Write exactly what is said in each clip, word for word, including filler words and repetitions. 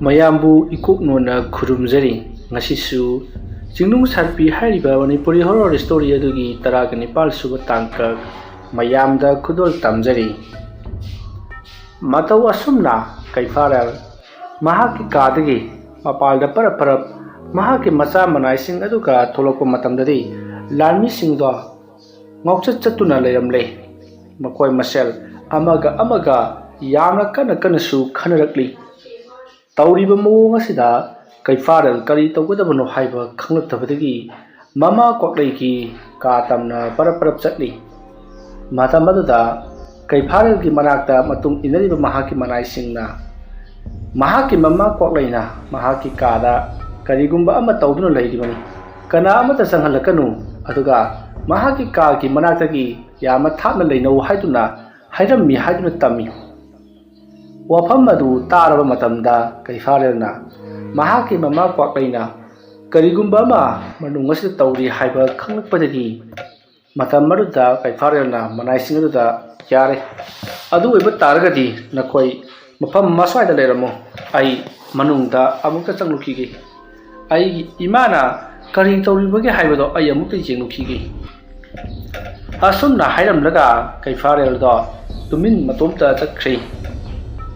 ꯃꯌꯥꯝꯕꯨ ꯏꯀꯣꯛ ꯅꯣꯟꯅ ꯈꯨꯔꯨꯝꯖꯔꯤ꯫ ꯉꯁꯤꯁꯨ ꯆꯤꯡꯅꯨꯡ ꯁꯥꯠꯄꯤ ꯍꯥꯏꯔꯤꯕ ꯃꯅꯤꯄꯨꯔꯤ horror story ꯑꯗꯨꯒꯤ ꯇꯔꯥꯒ ꯅꯤꯄꯥꯜ ꯁꯨꯕ ꯇꯥꯡꯀꯛ ꯃꯌꯥꯝꯗ ꯈꯨꯗꯣꯜ ꯇꯝꯖꯔꯤ꯫ ꯃꯇꯧ ꯑꯁꯨꯝꯅ ꯀꯩꯐꯥꯔꯦꯜ ꯃꯍꯥꯛꯀꯤ ꯀꯥꯗꯒꯤ ꯃꯄꯥꯜꯗ ꯄꯔꯞ ꯄꯔꯞ ꯃꯍꯥꯛꯀꯤ ꯃꯆꯥ ꯃꯅꯥꯏꯁꯤꯡ ꯑꯗꯨꯒ ꯊꯣꯛꯂꯛꯄ ꯃꯇꯝꯗꯗꯤ ꯂꯥꯟꯃꯤꯁꯤꯡꯗꯣ ꯉꯥꯎꯆꯠ ꯆꯠꯇꯨꯅ ꯂꯩꯔꯝꯂꯦ꯫ ꯃꯈꯣꯏ ꯃꯁꯦꯜ ꯑꯃꯒ ꯑꯃꯒ ꯌꯥꯝꯅ ꯀꯟꯅ ꯀꯟꯅꯁꯨ ꯈꯟꯅꯔꯛꯂꯤ꯫ ꯇꯧꯔꯤꯕ ꯃꯑꯣꯡ ꯑꯁꯤꯗ ꯀꯩꯐꯥꯔꯦꯜ ꯀꯔꯤ ꯇꯧꯒꯗꯕꯅꯣ ꯍꯥꯏꯕ ꯈꯪꯂꯛꯇꯕꯗꯒꯤ ꯃꯃꯥ ꯀ꯭ꯋꯥꯛꯂꯩꯒꯤ ꯀꯥ ꯇꯝꯅ ꯄꯔꯞ ꯄꯔꯞ ꯆꯠꯂꯤ꯫ ꯃꯇꯝ ꯑꯗꯨꯗ ꯀꯩꯐꯥꯔꯦꯜꯒꯤ ꯃꯅꯥꯛꯇ ꯃꯇꯨꯡ ꯏꯟꯅꯔꯤꯕ ꯃꯍꯥꯛꯀꯤ ꯃꯅꯥꯏꯁꯤꯡꯅ ꯃꯍꯥꯛꯀꯤ ꯃꯃꯥ ꯀ꯭ꯋꯥꯛꯂꯩꯅ ꯃꯍꯥꯛꯀꯤ ꯀꯥꯗ ꯀꯔꯤꯒꯨꯝꯕ ꯑꯃ ꯇꯧꯗꯨꯅ ꯂꯩꯔꯤꯕꯅꯤ, ꯀꯅꯥ ꯑꯃꯠꯇ ꯆꯪꯍꯜꯂꯛꯀꯅꯨ, ꯑꯗꯨꯒ ꯃꯍꯥꯛꯀꯤ ꯀꯥꯒꯤ ꯃꯅꯥꯛꯇꯒꯤ ꯌꯥꯝꯅ ꯊꯥꯞꯅ ꯂꯩꯅꯧ ꯍꯥꯏꯗꯨꯅ ꯍꯥꯏꯔꯝꯃꯤ ꯍꯥꯏꯗꯨꯅ ꯇꯝꯃꯤ꯫ ꯋꯥꯐꯝ ꯑꯗꯨ ꯇꯥꯔꯕ ꯃꯇꯝꯗ ꯀꯩꯐꯥꯔꯦꯜꯅ ꯃꯍꯥꯛꯀꯤ ꯃꯃꯥ ꯀ꯭ꯋꯥꯛꯂꯩꯅ ꯀꯔꯤꯒꯨꯝꯕ ꯑꯃ ꯃꯅꯨꯡ ꯑꯁꯤꯗ ꯇꯧꯔꯤ ꯍꯥꯏꯕ ꯈꯪꯂꯛꯄꯗꯒꯤ ꯃꯇꯝ ꯑꯗꯨꯗ ꯀꯩꯐꯥꯔꯦꯜꯅ ꯃꯅꯥꯏꯁꯤꯡ ꯑꯗꯨꯗ, "ꯌꯥꯔꯦ, ꯑꯗꯨ ꯑꯣꯏꯕ ꯇꯥꯔꯒꯗꯤ ꯅꯈꯣꯏ ꯃꯐꯝ ꯑꯁ꯭ꯋꯥꯏꯗ ꯂꯩꯔꯝꯃꯨ, ꯑꯩ ꯃꯅꯨꯡꯗ ꯑꯃꯨꯛꯇ ꯆꯪꯂꯨꯈꯤꯒꯦ꯫ ꯑꯩꯒꯤ ꯏꯃꯥꯅ ꯀꯔꯤ ꯇꯧꯔꯤꯕꯒꯦ ꯍꯥꯏꯕꯗꯣ ꯑꯩ ꯑꯃꯨꯛꯇ ꯌꯦꯡꯂꯨꯈꯤꯒꯦ"꯫ ꯑꯁꯨꯝꯅ ꯍꯥꯏꯔꯝꯂꯒ ꯀꯩꯐꯥꯔꯦꯜꯗꯣ ꯇꯨꯃꯤꯟ ꯃꯇꯣꯝꯇ ꯆꯠꯈ꯭ꯔꯦ꯫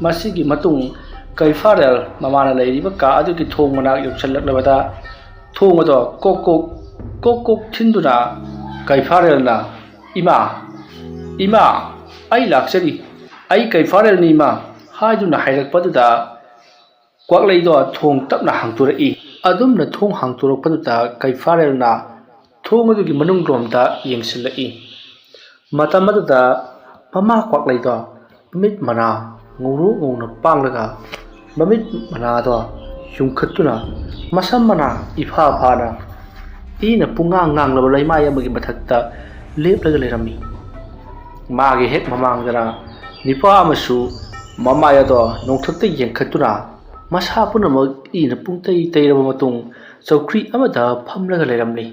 ꯃꯁꯤꯒꯤ ꯃꯇꯨꯡ ꯀꯩꯐꯥꯔꯦꯜ ꯃꯃꯥꯅ ꯂꯩꯔꯤꯕ ꯀꯥ ꯑꯗꯨꯒꯤ ꯊꯣꯡ ꯃꯅꯥꯛ ꯌꯧꯁꯤꯜꯂꯛꯂꯕꯗ ꯊꯣꯡ ꯑꯗꯣ ꯀꯣꯛ ꯀꯣꯛ, ꯀꯣꯛ ꯀꯣꯛ ꯊꯤꯟꯗꯨꯅ ꯀꯩꯐꯥꯔꯦꯜꯅ, "ꯏꯃꯥ, ꯏꯃꯥ, ꯑꯩ ꯂꯥꯛꯆꯔꯤ, ꯑꯩ ꯀꯩꯐꯥꯔꯦꯜꯅꯤ ꯏꯃꯥ" ꯍꯥꯏꯗꯨꯅ ꯍꯥꯏꯔꯛꯄꯗꯨꯗ ꯀ꯭ꯋꯥꯛꯂꯩꯗꯣ ꯊꯣꯡ ꯇꯞꯅ ꯍꯥꯡꯗꯣꯔꯛꯏ꯫ ꯑꯗꯨꯝꯅ ꯊꯣꯡ ꯍꯥꯡꯗꯣꯔꯛꯄꯗꯨꯗ ꯀꯩꯐꯥꯔꯦꯜꯅ ꯊꯣꯡ ꯑꯗꯨꯒꯤ ꯃꯅꯨꯡꯂꯣꯝꯗ ꯌꯦꯡꯁꯤꯜꯂꯛꯏ꯫ ꯃꯇꯝ ꯑꯗꯨꯗ ꯃꯃꯥ ꯀ꯭ꯋꯥꯛꯂꯩꯗꯣ ꯃꯃꯤꯠ ꯃꯅꯥ ꯉꯧꯔꯣꯛ ꯉꯧꯅ ꯄꯥꯡꯂꯒ ꯃꯃꯤꯠ ꯃꯅꯥꯗꯣ ꯌꯨꯡꯈꯠꯇꯨꯅ ꯃꯁꯝ ꯃꯅꯥ ꯏꯐꯥ ꯐꯥꯅ ꯏꯅ ꯄꯨꯡꯉꯥꯡ ꯉꯥꯡꯂꯕ ꯂꯩꯃꯥꯏ ꯑꯃꯒꯤ ꯃꯊꯛꯇ ꯂꯦꯞꯂꯒ ꯂꯩꯔꯝꯃꯤ꯫ ꯃꯥꯒꯤ ꯍꯦꯛ ꯃꯃꯥꯡꯗꯅ ꯅꯤꯄꯥ ꯑꯃꯁꯨ ꯃꯃꯥꯏ ꯑꯗꯣ ꯅꯣꯡꯊꯛꯇ ꯌꯦꯡꯈꯠꯇꯨꯅ ꯃꯁꯥ ꯄꯨꯝꯅꯃꯛ ꯏꯅ ꯄꯨꯡꯇꯩ ꯇꯩꯔꯕ ꯃꯇꯨꯡ ꯆꯧꯀ꯭ꯔꯤ ꯑꯃꯗ ꯐꯝꯂꯒ ꯂꯩꯔꯝꯂꯤ꯫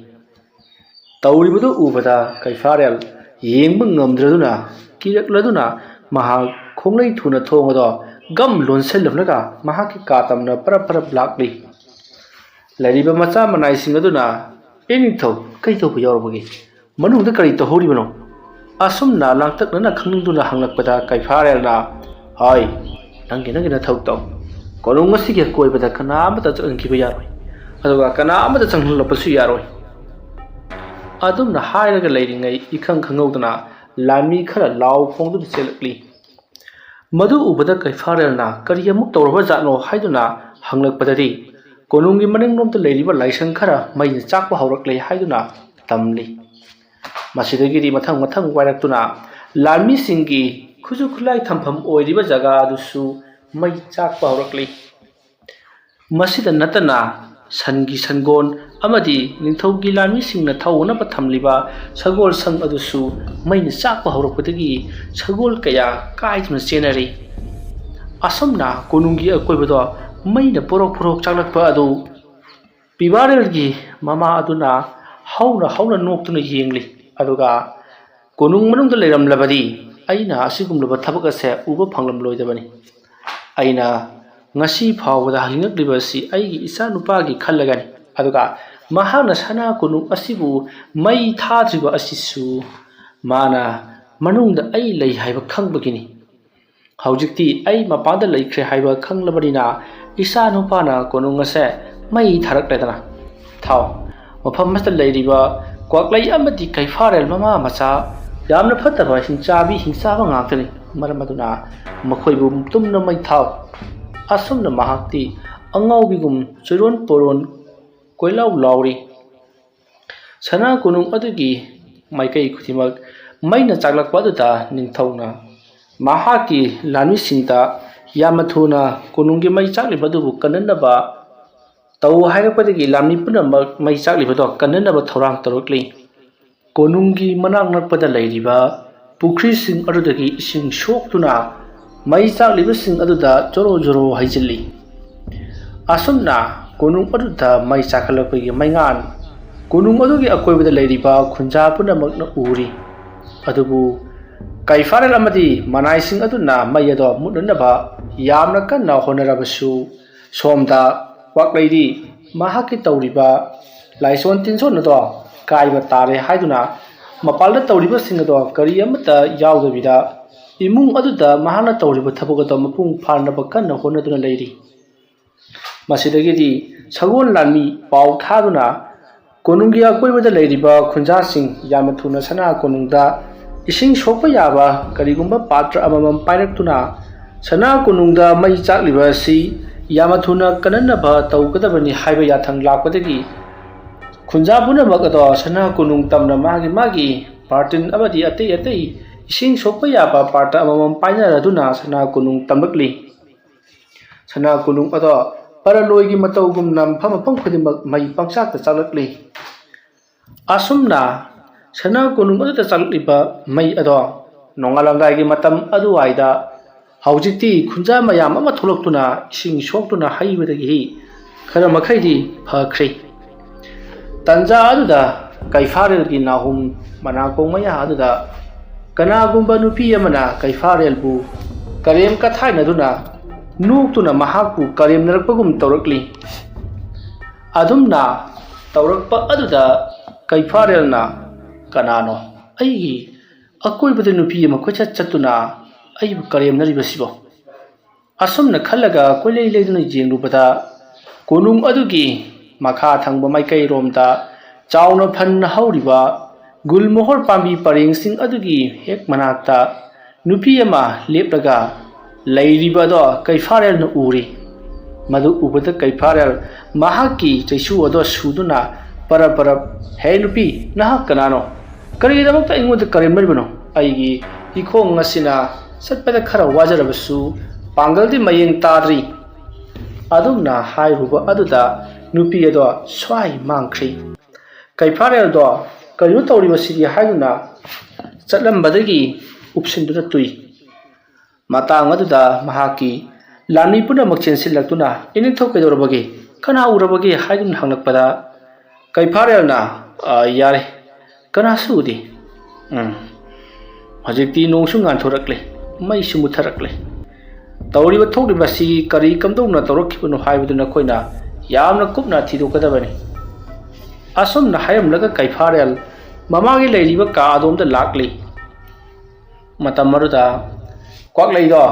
ꯇꯧꯔꯤꯕꯗꯨ ꯎꯕꯗ ꯀꯩꯐꯥꯔꯦꯜ ꯌꯦꯡꯕ ꯉꯝꯗ꯭ꯔꯗꯨꯅ ꯀꯤꯔꯛꯂꯗꯨꯅ ꯃꯍꯥꯛ ꯈꯣꯡꯂꯩ ꯊꯨꯅ ꯊꯣꯡ ꯑꯗꯣ ꯒꯝ ꯂꯣꯟꯁꯤꯜꯂꯝꯂꯒ ꯃꯍꯥꯛꯀꯤ ꯀꯥ ꯇꯝꯅ ꯄꯔꯞ ꯄꯔꯞ ꯂꯥꯛꯂꯤ꯫ ꯂꯩꯔꯤꯕ ꯃꯆꯥ ꯃꯅꯥꯏꯁꯤꯡ ꯑꯗꯨꯅ, "ꯏꯅꯤꯡꯊꯧ, ꯀꯩ ꯇꯧꯕ ꯌꯥꯎꯔꯕꯒꯦ? ꯃꯅꯨꯡꯗ ꯀꯔꯤ ꯇꯧꯍꯧꯔꯤꯕꯅꯣ?" ꯑꯁꯨꯝꯅ ꯂꯥꯡꯇꯛꯅꯅ ꯈꯪꯅꯤꯡꯗꯨꯅ ꯍꯪꯂꯛꯄꯗ ꯀꯩꯐꯥꯔꯦꯜꯅ, "ꯍꯣꯏ, ꯅꯪꯒꯤ ꯅꯪꯒꯤ ꯅꯊꯧ ꯇꯧ꯫ ꯀꯣꯅꯨꯡ ꯑꯁꯤꯒꯤ ꯑꯀꯣꯏꯕꯗ ꯀꯅꯥ ꯑꯃꯠꯇ ꯆꯪꯈꯤꯕ ꯌꯥꯔꯣꯏ, ꯑꯗꯨꯒ ꯀꯅꯥ ꯑꯃꯠꯇ ꯆꯪꯍꯜꯂꯛꯄꯁꯨ ꯌꯥꯔꯣꯏ"꯫ ꯑꯗꯨꯝꯅ ꯍꯥꯏꯔꯒ ꯂꯩꯔꯤꯉꯩ ꯏꯈꯪ ꯈꯪꯍꯧꯗꯅ ꯂꯥꯟꯃꯤ ꯈꯔ ꯂꯥꯎ ꯈꯣꯡꯗꯨꯅ ꯆꯦꯜꯂꯛꯂꯤ꯫ ꯃꯗꯨ ꯎꯕꯗ ꯀꯩꯐꯥꯔꯦꯜꯅ ꯀꯔꯤ ꯑꯃꯨꯛ ꯇꯧꯔꯕ ꯖꯥꯠꯅꯣ ꯍꯥꯏꯗꯨꯅ ꯍꯪꯂꯛꯄꯗꯗꯤ ꯀꯣꯅꯨꯡꯒꯤ ꯃꯅꯤꯡꯂꯣꯝꯗ ꯂꯩꯔꯤꯕ ꯂꯥꯏꯁꯪ ꯈꯔ ꯃꯩꯅ ꯆꯥꯛꯄ ꯍꯧꯔꯛꯂꯦ ꯍꯥꯏꯗꯨꯅ ꯇꯝꯂꯤ꯫ ꯃꯁꯤꯗꯒꯤꯗꯤ ꯃꯊꯪ ꯃꯊꯪ ꯋꯥꯏꯔꯛꯇꯨꯅ ꯂꯥꯟꯃꯤꯁꯤꯡꯒꯤ ꯈꯨꯠꯁꯨ ꯈꯨꯠꯂꯥꯏ ꯊꯝꯐꯝ ꯑꯣꯏꯔꯤꯕ ꯖꯒꯥ ꯑꯗꯨꯁꯨ ꯃꯩ ꯆꯥꯛꯄ ꯍꯧꯔꯛꯂꯤ꯫ ꯃꯁꯤꯗ ꯅꯠꯇꯅ ꯁꯟꯒꯤ ꯁꯟꯒꯣꯟ ꯑꯃꯗꯤ ꯅꯤꯡꯊꯧꯒꯤ ꯂꯥꯟꯃꯤꯁꯤꯡꯅ ꯊꯧꯅꯕ ꯊꯝꯂꯤꯕ ꯁꯒꯣꯜ ꯁꯪ ꯑꯗꯨꯁꯨ ꯃꯩꯅ ꯆꯥꯛꯄ ꯍꯧꯔꯛꯄꯗꯒꯤ ꯁꯒꯣꯜ ꯀꯌꯥ ꯀꯥꯏꯗꯨꯅ ꯆꯦꯟꯅꯔꯤ꯫ ꯑꯁꯨꯝꯅ ꯀꯣꯅꯨꯡꯒꯤ ꯑꯀꯣꯏꯕꯗꯣ ꯃꯩꯅ ꯄꯣꯔꯣꯛ ꯄꯣꯔꯣꯛ ꯆꯥꯛꯂꯛꯄ ꯑꯗꯨ ꯄꯤꯕꯥꯔꯦꯜꯒꯤ ꯃꯃꯥ ꯑꯗꯨꯅ ꯍꯧꯅ ꯍꯧꯅ ꯅꯣꯛꯇꯨꯅ ꯌꯦꯡꯂꯤ꯫ ꯑꯗꯨꯒ ꯀꯣꯅꯨꯡ ꯃꯅꯨꯡꯗ ꯂꯩꯔꯝꯂꯕꯗꯤ ꯑꯩꯅ ꯑꯁꯤꯒꯨꯝꯂꯕ ꯊꯕꯛ ꯑꯁꯦ ꯎꯕ ꯐꯪꯂꯝꯂꯣꯏꯗꯕꯅꯤ꯫ ꯑꯩꯅ ꯉꯁꯤ ꯐꯥꯎꯕꯗ ꯍꯤꯡꯉꯛꯂꯤꯕ ꯑꯁꯤ ꯑꯩꯒꯤ ꯏꯆꯥꯅꯨꯄꯥꯒꯤ ꯈꯜꯂꯒꯅꯤ꯫ ꯑꯗꯨꯒ ꯃꯍꯥꯛꯅ ꯁꯅꯥ ꯀꯣꯅꯨꯡ ꯑꯁꯤꯕꯨ ꯃꯩ ꯊꯥꯗ꯭ꯔꯤꯕ ꯑꯁꯤꯁꯨ ꯃꯥꯅ ꯃꯅꯨꯡꯗ ꯑꯩ ꯂꯩ ꯍꯥꯏꯕ ꯈꯪꯕꯒꯤꯅꯤ꯫ ꯍꯧꯖꯤꯛꯇꯤ ꯑꯩ ꯃꯄꯥꯟꯗ ꯂꯩꯈ꯭ꯔꯦ ꯍꯥꯏꯕ ꯈꯪꯂꯕꯅꯤꯅ ꯏꯆꯥ ꯅꯨꯄꯥꯅ ꯀꯣꯅꯨꯡ ꯑꯁꯦ ꯃꯩ ꯊꯥꯔꯛꯂꯦꯗꯅ꯫ ꯊꯥꯎ, ꯃꯐꯝ ꯑꯁꯤꯗ ꯂꯩꯔꯤꯕ ꯀ꯭ꯋꯥꯛꯂꯩ ꯑꯃꯗꯤ ꯀꯩꯐꯥꯔꯦꯜ ꯃꯃꯥ ꯃꯆꯥ ꯌꯥꯝꯅ ꯐꯠꯇꯕ ꯍꯤꯡꯆꯥꯕꯤ ꯍꯤꯡꯆꯥꯕ ꯉꯥꯛꯇꯅꯤ꯫ ꯃꯔꯝ ꯑꯗꯨꯅ ꯃꯈꯣꯏꯕꯨ ꯇꯨꯝꯅ ꯃꯩ ꯊꯥꯎ꯫ ꯑꯁꯨꯝꯅ ꯃꯍꯥꯛꯇꯤ ꯑꯉꯥꯎꯕꯤꯒꯨꯝ ꯆꯨꯔꯣꯟ ꯄꯣꯔꯣꯟ ꯀꯣꯏꯂꯥꯎ ꯂꯥꯎꯔꯤ꯫ ꯁꯅꯥ ꯀꯣꯅꯨꯡ ꯑꯗꯨꯒꯤ ꯃꯥꯏꯀꯩ ꯈꯨꯗꯤꯡꯃꯛ ꯃꯩꯅ ꯆꯥꯛꯂꯛꯄ ꯑꯗꯨꯗ ꯅꯤꯡꯊꯧꯅ ꯃꯍꯥꯛꯀꯤ ꯂꯥꯟꯃꯤꯁꯤꯡꯗ ꯌꯥꯝꯅ ꯊꯨꯅ ꯀꯣꯅꯨꯡꯒꯤ ꯃꯩ ꯆꯥꯛꯂꯤꯕ ꯑꯗꯨꯕꯨ ꯀꯟꯅꯅꯕ ꯇꯧ ꯍꯥꯏꯔꯛꯄꯗꯒꯤ ꯂꯥꯟꯃꯤ ꯄꯨꯝꯅꯃꯛ ꯃꯩ ꯆꯥꯛꯂꯤꯕꯗꯣ ꯀꯟꯅꯅꯕ ꯊꯧꯔꯥꯡ ꯇꯧꯔꯛꯂꯤ꯫ ꯀꯣꯅꯨꯡꯒꯤ ꯃꯅꯥꯛ ꯅꯛꯄꯗ ꯂꯩꯔꯤꯕ ꯄꯨꯈ꯭ꯔꯤꯁꯤꯡ ꯑꯗꯨꯗꯒꯤ ꯏꯁꯤꯡ ꯁꯣꯛꯇꯨꯅ ꯃꯩ ꯆꯥꯛꯂꯤꯕꯁꯤꯡ ꯑꯗꯨꯗ ꯖꯣꯔꯣ ꯖꯣꯔꯣ ꯍꯩꯖꯤꯜꯂꯤ꯫ ꯑꯁꯨꯝꯅ ꯀꯣꯅꯨꯡ ꯑꯗꯨꯗ ꯃꯩ ꯆꯥꯛꯈꯠꯂꯛꯄꯒꯤ ꯃꯩꯉꯥꯟ ꯀꯣꯅꯨꯡ ꯑꯗꯨꯒꯤ ꯑꯀꯣꯏꯕꯗ ꯂꯩꯔꯤꯕ ꯈꯨꯟꯖꯥ ꯄꯨꯝꯅꯃꯛꯅ ꯎꯔꯤ꯫ ꯑꯗꯨꯕꯨ ꯀꯩꯐꯥꯔꯦꯜ ꯑꯃꯗꯤ ꯃꯅꯥꯏꯁꯤꯡ ꯑꯗꯨꯅ ꯃꯩ ꯑꯗꯣ ꯃꯨꯠꯅꯅꯕ ꯌꯥꯝꯅ ꯀꯟꯅ ꯍꯣꯠꯅꯔꯕꯁꯨ, ꯁꯣꯝꯗ ꯀ꯭ꯋꯥꯛꯂꯩꯗꯤ ꯃꯍꯥꯛꯀꯤ ꯇꯧꯔꯤꯕ ꯂꯥꯏꯁꯣꯟ ꯇꯤꯟꯖꯣꯟ ꯑꯗꯣ ꯀꯥꯏꯕ ꯇꯥꯔꯦ ꯍꯥꯏꯗꯨꯅ, ꯃꯄꯥꯜꯗ ꯇꯧꯔꯤꯕꯁꯤꯡ ꯑꯗꯣ ꯀꯔꯤ ꯑꯃꯠꯇ ꯌꯥꯎꯗꯕꯤꯗ ꯏꯃꯨꯡ ꯑꯗꯨꯗ ꯃꯍꯥꯛꯅ ꯇꯧꯔꯤꯕ ꯊꯕꯛ ꯑꯗꯣ ꯃꯄꯨꯡ ꯐꯥꯅꯕ ꯀꯟꯅ ꯍꯣꯠꯅꯗꯨꯅ ꯂꯩꯔꯤ꯫ ꯃꯁꯤꯗꯒꯤꯗꯤ ꯁꯒꯣꯜ ꯂꯥꯟꯃꯤ ꯄꯥꯎ ꯊꯥꯗꯨꯅ ꯀꯣꯅꯨꯡꯒꯤ ꯑꯀꯣꯏꯕꯗ ꯂꯩꯔꯤꯕ ꯈꯨꯟꯖꯥꯁꯤꯡ ꯌꯥꯝꯅ ꯊꯨꯅ ꯁꯅꯥ ꯀꯣꯅꯨꯡꯗ ꯏꯁꯤꯡ ꯁꯣꯛꯄ ꯌꯥꯕ ꯀꯔꯤꯒꯨꯝꯕ ꯄꯥꯇ꯭ꯔ ꯑꯃꯃꯝ ꯄꯥꯏꯔꯛꯇꯨꯅ ꯁꯅꯥ ꯀꯣꯅꯨꯡꯗ ꯃꯩ ꯆꯥꯛꯂꯤꯕ ꯑꯁꯤ ꯌꯥꯝꯅ ꯊꯨꯅ ꯀꯟꯅꯅꯕ ꯇꯧꯒꯗꯕꯅꯤ ꯍꯥꯏꯕ ꯌꯥꯊꯪ ꯂꯥꯛꯄꯗꯒꯤ, ꯈꯨꯟꯖꯥ ꯄꯨꯝꯅꯃꯛ ꯑꯗꯣ ꯁꯅꯥ ꯀꯣꯅꯨꯡ ꯇꯝꯅ ꯃꯥꯒꯤ ꯃꯥꯒꯤ ꯕꯥꯔꯇꯤꯟ ꯑꯃꯗꯤ ꯑꯇꯩ ꯑꯇꯩ ꯏꯁꯤꯡ ꯁꯣꯛꯄ ꯌꯥꯕ ꯄꯥꯇ꯭ꯔ ꯑꯃꯃꯝ ꯄꯥꯏꯅꯔꯗꯨꯅ ꯁꯅꯥ ꯀꯣꯅꯨꯡ ꯇꯝꯂꯛꯂꯤ꯫ ꯁꯅꯥ ꯀꯣꯅꯨꯡ ꯑꯗꯣ ꯄꯔꯂꯣꯏꯒꯤ ꯃꯇꯧꯒꯨꯝꯅ ꯃꯐꯝ ꯃꯐꯝ ꯈꯨꯗꯤꯡꯃꯛ ꯃꯩ ꯄꯪꯆꯥꯛꯇ ꯆꯥꯛꯂꯛꯂꯤ꯫ ꯑꯁꯨꯝꯅ ꯁꯅꯥ ꯀꯣꯅꯨꯡ ꯑꯗꯨꯗ ꯆꯥꯛꯂꯛꯂꯤꯕ ꯃꯩ ꯑꯗꯣ ꯅꯣꯡꯉꯥꯜꯂꯝꯗꯥꯏꯒꯤ ꯃꯇꯝ ꯑꯗꯨꯋꯥꯏꯗ ꯍꯧꯖꯤꯛꯇꯤ ꯈꯨꯟꯖꯥ ꯃꯌꯥꯝ ꯑꯃ ꯊꯣꯛꯂꯛꯇꯨꯅ ꯏꯁꯤꯡ ꯁꯣꯛꯇꯨꯅ ꯍꯩꯕꯗꯒꯤ ꯈꯔ ꯃꯈꯩꯗꯤ ꯐꯈ꯭ꯔꯦ꯫ ꯇꯟꯖꯥ ꯑꯗꯨꯗ ꯀꯩꯐꯥꯔꯦꯜꯒꯤ ꯅꯥꯍꯨꯝ ꯃꯅꯥꯀꯣꯡ ꯃꯌꯥ ꯑꯗꯨꯗ ꯀꯅꯥꯒꯨꯝꯕ ꯅꯨꯄꯤ ꯑꯃꯅ ꯀꯩꯐꯥꯔꯦꯜꯕꯨ ꯀꯔꯦꯝ ꯀꯊꯥꯏꯅꯗꯨꯅ ꯅꯣꯛꯇꯨꯅ ꯃꯍꯥꯛꯄꯨ ꯀꯔꯦꯝꯅꯔꯛꯄꯒꯨꯝ ꯇꯧꯔꯛꯂꯤ꯫ ꯑꯗꯨꯝꯅ ꯇꯧꯔꯛꯄ ꯑꯗꯨꯗ ꯀꯩꯐꯥꯔꯦꯜꯅ, "ꯀꯅꯥꯅꯣ ꯑꯩꯒꯤ ꯑꯀꯣꯏꯕꯗ ꯅꯨꯄꯤ ꯑꯃ ꯀꯣꯏꯆꯠ ꯆꯠꯇꯨꯅ ꯑꯩꯕꯨ ꯀꯔꯦꯝꯅꯔꯤꯕꯁꯤꯕꯣ?" ꯑꯁꯨꯝꯅ ꯈꯜꯂꯒ ꯀꯣꯏꯂꯩ ꯂꯩꯗꯨꯅ ꯌꯦꯡꯂꯨꯕꯗ, ꯀꯣꯅꯨꯡ ꯑꯗꯨꯒꯤ ꯃꯈꯥ ꯊꯪꯕ ꯃꯥꯏꯀꯩꯔꯣꯝꯗ ꯆꯥꯎꯅ ꯐꯟꯅ ꯍꯧꯔꯤꯕ ꯒꯨꯜꯃꯣꯍꯣꯔ ꯄꯥꯝꯕꯤ ꯄꯔꯦꯡꯁꯤꯡ ꯑꯗꯨꯒꯤ ꯍꯦꯛ ꯃꯅꯥꯛꯇ ꯅꯨꯄꯤ ꯑꯃ ꯂꯦꯞꯂꯒ ꯂꯩꯔꯤꯕ ꯑꯗꯣ ꯀꯩꯐꯥꯔꯦꯜꯅ ꯎꯔꯤ꯫ ꯃꯗꯨ ꯎꯕꯗ ꯀꯩꯐꯥꯔꯦꯜ ꯃꯍꯥꯛꯀꯤ ꯆꯩꯁꯨ ꯑꯗꯣ ꯁꯨꯗꯨꯅ ꯄꯔꯞ ꯄꯔꯞ, "ꯍꯦ ꯅꯨꯄꯤ, ꯅꯍꯥꯛ ꯀꯅꯥꯅꯣ? ꯀꯔꯤꯒꯤꯗꯃꯛꯇ ꯑꯩꯉꯣꯟꯗ ꯀꯔꯦꯝꯅꯔꯤꯕꯅꯣ? ꯑꯩꯒꯤ ꯏꯈꯣꯡ ꯑꯁꯤꯅ ꯆꯠꯄꯗ ꯈꯔ ꯋꯥꯖꯔꯕꯁꯨ ꯄꯥꯡꯒꯜꯗꯤ ꯃꯌꯦꯡ ꯇꯥꯗ꯭ꯔꯤ꯫" ꯑꯗꯨꯝꯅ ꯍꯥꯏꯔꯨꯕ ꯑꯗꯨꯗ ꯅꯨꯄꯤ ꯑꯗꯣ ꯁ꯭ꯋꯥꯏ ꯃꯥꯡꯈ꯭ꯔꯤ꯫ ꯀꯩꯐꯥꯔꯦꯜꯗꯣ ꯀꯔꯤꯅꯣ ꯇꯧꯔꯤꯕꯁꯤꯗꯤ ꯍꯥꯏꯗꯨꯅ ꯆꯠꯂꯝꯕꯗꯒꯤ ꯎꯞꯁꯤꯟꯗꯨꯅ ꯇꯨꯏ꯫ ꯃꯇꯥꯡ ꯑꯗꯨꯗ ꯃꯍꯥꯛꯀꯤ ꯂꯥꯟꯃꯤ ꯄꯨꯝꯅꯃꯛ ꯆꯦꯟꯁꯤꯜꯂꯛꯇꯨꯅ, "ꯏꯅꯤꯡꯊꯧ ꯀꯩꯗꯧꯔꯕꯒꯦ? ꯀꯅꯥ ꯎꯔꯕꯒꯦ?" ꯍꯥꯏꯗꯨꯅ ꯍꯪꯂꯛꯄꯗ ꯀꯩꯐꯥꯔꯦꯜꯅ, "ꯑ, ꯌꯥꯔꯦ, ꯀꯅꯥꯁꯨ ꯎꯗꯦ꯫ ꯎꯝ, ꯍꯧꯖꯤꯛꯇꯤ ꯅꯣꯡꯁꯨ ꯉꯥꯟꯊꯣꯔꯛꯂꯦ, ꯃꯩꯁꯨ ꯃꯨꯠꯊꯔꯛꯂꯦ꯫ ꯇꯧꯔꯤꯕ ꯊꯣꯛꯂꯤꯕ ꯑꯁꯤ ꯀꯔꯤ ꯀꯝꯗꯧꯅ ꯇꯧꯔꯛꯈꯤꯕꯅꯣ ꯍꯥꯏꯕꯗꯨ ꯅꯈꯣꯏꯅ ꯌꯥꯝꯅ ꯀꯨꯞꯅ ꯊꯤꯗꯣꯛꯀꯗꯕꯅꯤ꯫ ꯑꯁꯨꯝꯅ ꯍꯥꯏꯔꯝꯂꯒ ꯀꯩꯐꯥꯔꯦꯜ ꯃꯃꯥꯒꯤ ꯂꯩꯔꯤꯕ ꯀꯥ ꯑꯗꯣꯝꯗ ꯂꯥꯛꯂꯤ꯫ ꯃꯇꯝ ꯑꯗꯨꯗ ꯀ꯭ꯋꯥꯛꯂꯩꯗꯣ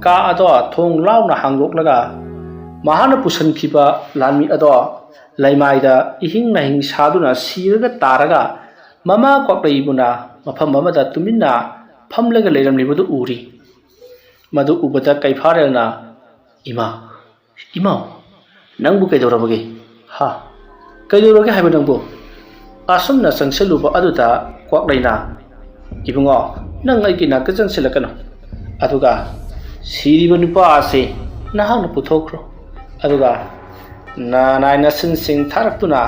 ꯀꯥ ꯑꯗꯣ ꯊꯣꯡ ꯂꯥꯎꯅ ꯍꯥꯡꯗꯣꯛꯂꯒ ꯃꯍꯥꯛꯅ ꯄꯨꯁꯤꯟꯈꯤꯕ ꯂꯥꯟꯃꯤ ꯑꯗꯣ ꯂꯩꯃꯥꯏꯗ ꯏꯍꯤꯡ ꯅꯥꯍꯤꯡ ꯁꯥꯗꯨꯅ ꯁꯤꯔꯒ ꯇꯥꯔꯒ ꯃꯃꯥ ꯀ꯭ꯋꯥꯛꯂꯩꯕꯨꯅ ꯃꯐꯝ ꯑꯃꯗ ꯇꯨꯃꯤꯟꯅ ꯐꯝꯂꯒ ꯂꯩꯔꯝꯂꯤꯕꯗꯨ ꯎꯔꯤ꯫ ꯃꯗꯨ ꯎꯕꯗ ꯀꯩꯐꯥꯔꯦꯜꯅ, "ꯏꯃꯥ, ꯏꯃꯥ, ꯅꯪꯕꯨ ꯀꯩꯗꯧꯔꯕꯒꯦ? ꯍꯥ? ꯀꯩꯗꯧꯔꯒꯦ ꯍꯥꯏꯕ ꯅꯪꯕꯨ?" ꯑꯁꯨꯝꯅ ꯆꯪꯁꯤꯜꯂꯨꯕ ꯑꯗꯨꯗ ꯀ꯭ꯋꯥꯛꯂꯩꯅ, "ꯏꯕꯨꯡꯉꯣ, ꯅꯪ ꯑꯩꯒꯤ ꯅꯥꯛꯇ ꯆꯪꯁꯤꯜꯂꯛꯀꯅꯨ꯫ ꯑꯗꯨꯒ ꯁꯤꯔꯤꯕ ꯅꯨꯄꯥ ꯑꯁꯤ ꯅꯍꯥꯛꯅ ꯄꯨꯊꯣꯛꯈ꯭ꯔꯣ꯫ ꯑꯗꯨꯒ ꯅꯅꯥꯏ ꯅꯁꯤꯟꯁꯤꯡ ꯊꯥꯔꯛꯇꯨꯅ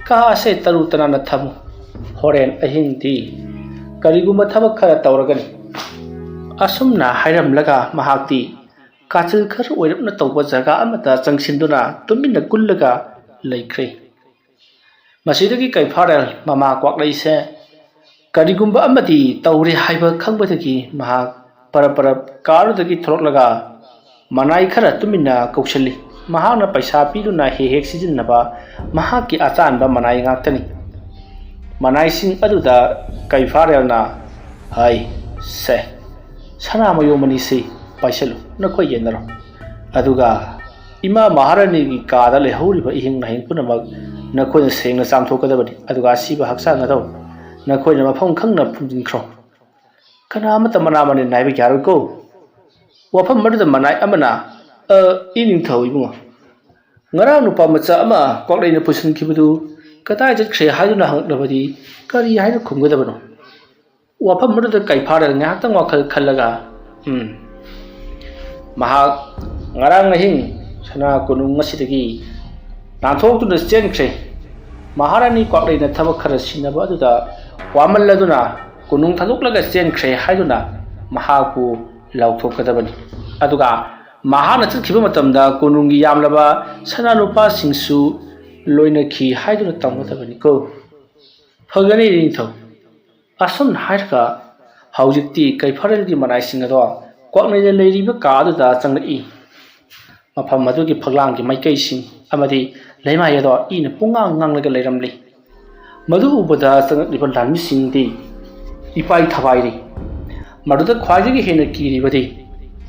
ꯀꯥ ꯑꯁꯦ ꯇꯔꯨ ꯇꯅꯥꯟꯅ ꯊꯝꯃꯨ꯫ ꯍꯣꯔꯦꯟ ꯑꯍꯤꯡꯗꯤ ꯀꯔꯤꯒꯨꯝꯕ ꯊꯕꯛ ꯈꯔ ꯇꯧꯔꯒꯅꯤ꯫" ꯑꯁꯨꯝꯅ ꯍꯥꯏꯔꯝꯂꯒ ꯃꯍꯥꯛꯇꯤ ꯀꯥꯆꯤꯜ ꯈꯔ ꯑꯣꯏꯔꯞꯅ ꯇꯧꯕ ꯖꯒꯥ ꯑꯃꯗ ꯆꯪꯁꯤꯟꯗꯨꯅ ꯇꯨꯃꯤꯟꯅ ꯀꯨꯜꯂꯒ ꯂꯩꯈ꯭ꯔꯦ꯫ ꯃꯁꯤꯗꯒꯤ ꯀꯩꯐꯥꯔꯦꯜ ꯃꯃꯥ ꯀ꯭ꯋꯥꯛꯂꯩꯁꯦ ꯀꯔꯤꯒꯨꯝꯕ ꯑꯃꯗꯤ ꯇꯧꯔꯦ ꯍꯥꯏꯕ ꯈꯪꯕꯗꯒꯤ ꯃꯍꯥꯛ ꯄꯔꯞ ꯄꯔꯞ ꯀꯥꯔꯗꯒꯤ ꯊꯣꯛꯂꯛꯂꯒ ꯃꯅꯥꯏ ꯈꯔ ꯇꯨꯃꯤꯟꯅ ꯀꯧꯁꯤꯜꯂꯤ꯫ ꯃꯍꯥꯛꯅ ꯄꯩꯁꯥ ꯄꯤꯗꯨꯅ ꯍꯦꯛ ꯍꯦꯛ ꯁꯤꯖꯤꯟꯅꯕ ꯃꯍꯥꯛꯀꯤ ꯑꯆꯥꯟꯕ ꯃꯅꯥꯏ ꯉꯥꯛꯇꯅꯤ꯫ ꯃꯅꯥꯏꯁꯤꯡ ꯑꯗꯨꯗ ꯀꯩꯐꯥꯔꯦꯜꯅ, "ꯍꯥꯏ, ꯁꯦ, ꯁꯅꯥ ꯃꯌꯣꯝ ꯑꯅꯤꯁꯤ ꯄꯥꯏꯁꯤꯜꯂꯨ, ꯅꯈꯣꯏ ꯌꯦꯟꯅꯔꯣ꯫ ꯑꯗꯨꯒ ꯏꯃꯥ ꯃꯍꯥꯔꯥꯅꯤꯒꯤ ꯀꯥꯗ ꯂꯩꯍꯧꯔꯤꯕ ꯏꯍꯤꯡ ꯅꯥꯍꯤꯡ ꯄꯨꯝꯅꯃꯛ ꯅꯈꯣꯏꯅ ꯁꯦꯡꯅ ꯆꯥꯝꯊꯣꯛꯀꯗꯕꯅꯤ꯫ ꯑꯗꯨꯒ ꯑꯁꯤꯕ ꯍꯛꯆꯥꯡ ꯑꯗꯣ ꯅꯈꯣꯏꯅ ꯃꯐꯝ ꯈꯪꯅ ꯐꯨꯝꯖꯤꯟꯈ꯭ꯔꯣ꯫ ꯀꯅꯥ ꯑꯃꯠꯇ ꯃꯅꯥ ꯃꯅꯤꯟ ꯅꯥꯏꯕ ꯌꯥꯔꯣꯏꯀꯣ꯫" ꯋꯥꯐꯝ ꯑꯗꯨꯗ ꯃꯅꯥꯏ ꯑꯃꯅ, "ꯑ, ꯏꯅꯤꯡꯊꯧ ꯏꯕꯨꯡꯉꯣ, ꯉꯔꯥꯡ ꯅꯨꯄꯥ ꯃꯆꯥ ꯑꯃ ꯀ꯭ꯋꯥꯛꯂꯩꯅ ꯄꯨꯁꯤꯟꯈꯤꯕꯗꯨ ꯀꯗꯥꯏ ꯆꯠꯈ꯭ꯔꯦ ꯍꯥꯏꯗꯨꯅ ꯍꯪꯂꯛꯂꯕꯗꯤ ꯀꯔꯤ ꯍꯥꯏꯅ ꯈꯨꯝꯒꯗꯕꯅꯣ?" ꯋꯥꯐꯝ ꯑꯗꯨꯗ ꯀꯩꯐꯥꯔꯦꯜ ꯉꯥꯏꯍꯥꯛꯇꯪ ꯋꯥꯈꯜ ꯈꯜꯂꯒ, ꯎꯝ, ꯃꯍꯥꯛ ꯉꯔꯥꯡ ꯑꯍꯤꯡ ꯁꯅꯥ ꯀꯣꯅꯨꯡ ꯑꯁꯤꯗꯒꯤ ꯅꯥꯟꯊꯣꯛꯇꯨꯅ ꯆꯦꯟꯈ꯭ꯔꯦ꯫ ꯃꯍꯥꯔꯥꯅꯤ ꯀ꯭ꯋꯥꯛꯂꯩꯅ ꯊꯕꯛ ꯈꯔ ꯁꯤꯟꯅꯕ ꯑꯗꯨꯗ ꯋꯥꯃꯜꯂꯗꯨꯅ ꯀꯣꯅꯨꯡ ꯊꯥꯗꯣꯛꯂꯒ ꯆꯦꯟꯈ꯭ꯔꯦ ꯍꯥꯏꯗꯨꯅ ꯃꯍꯥꯛꯄꯨ ꯂꯥꯎꯊꯣꯛꯀꯗꯕꯅꯤ꯫ ꯑꯗꯨꯒ ꯃꯍꯥꯛꯅ ꯆꯠꯈꯤꯕ ꯃꯇꯝꯗ ꯀꯣꯅꯨꯡꯒꯤ ꯌꯥꯝꯂꯕ ꯁꯅꯥ ꯂꯨꯄꯥꯁꯤꯡꯁꯨ ꯂꯣꯏꯅꯈꯤ ꯍꯥꯏꯗꯨꯅ ꯇꯝꯒꯗꯕꯅꯤꯀꯣ꯫ ꯐꯒꯅꯤ ꯅꯤꯡꯊꯧ꯫ ꯑꯁꯨꯝꯅ ꯍꯥꯏꯔꯒ ꯍꯧꯖꯤꯛꯇꯤ ꯀꯩꯐꯥꯔꯦꯜꯒꯤ ꯃꯅꯥꯏꯁꯤꯡ ꯑꯗꯣ ꯀ꯭ꯋꯥꯛꯅꯩꯅ ꯂꯩꯔꯤꯕ ꯀꯥ ꯑꯗꯨꯗ ꯆꯪꯂꯛꯏ꯫ ꯃꯐꯝ ꯑꯗꯨꯒꯤ ꯐꯛꯂꯥꯡꯒꯤ ꯃꯥꯏꯀꯩꯁꯤꯡ ꯑꯃꯗꯤ ꯂꯩꯃꯥꯏ ꯑꯗꯣ ꯏꯅ ꯄꯨꯡꯉꯥꯡ ꯉꯥꯡꯂꯒ ꯂꯩꯔꯝꯂꯤ꯫ ꯃꯗꯨ ꯎꯕꯗ ꯆꯪꯂꯛꯂꯤꯕ ꯂꯥꯟꯃꯤꯁꯤꯡꯗꯤ ꯏꯄꯥꯏ ꯊꯕꯥꯏꯔꯤ꯫ ꯃꯗꯨꯗ ꯈ꯭ꯋꯥꯏꯗꯒꯤ ꯍꯦꯟꯅ ꯀꯤꯔꯤꯕꯗꯤ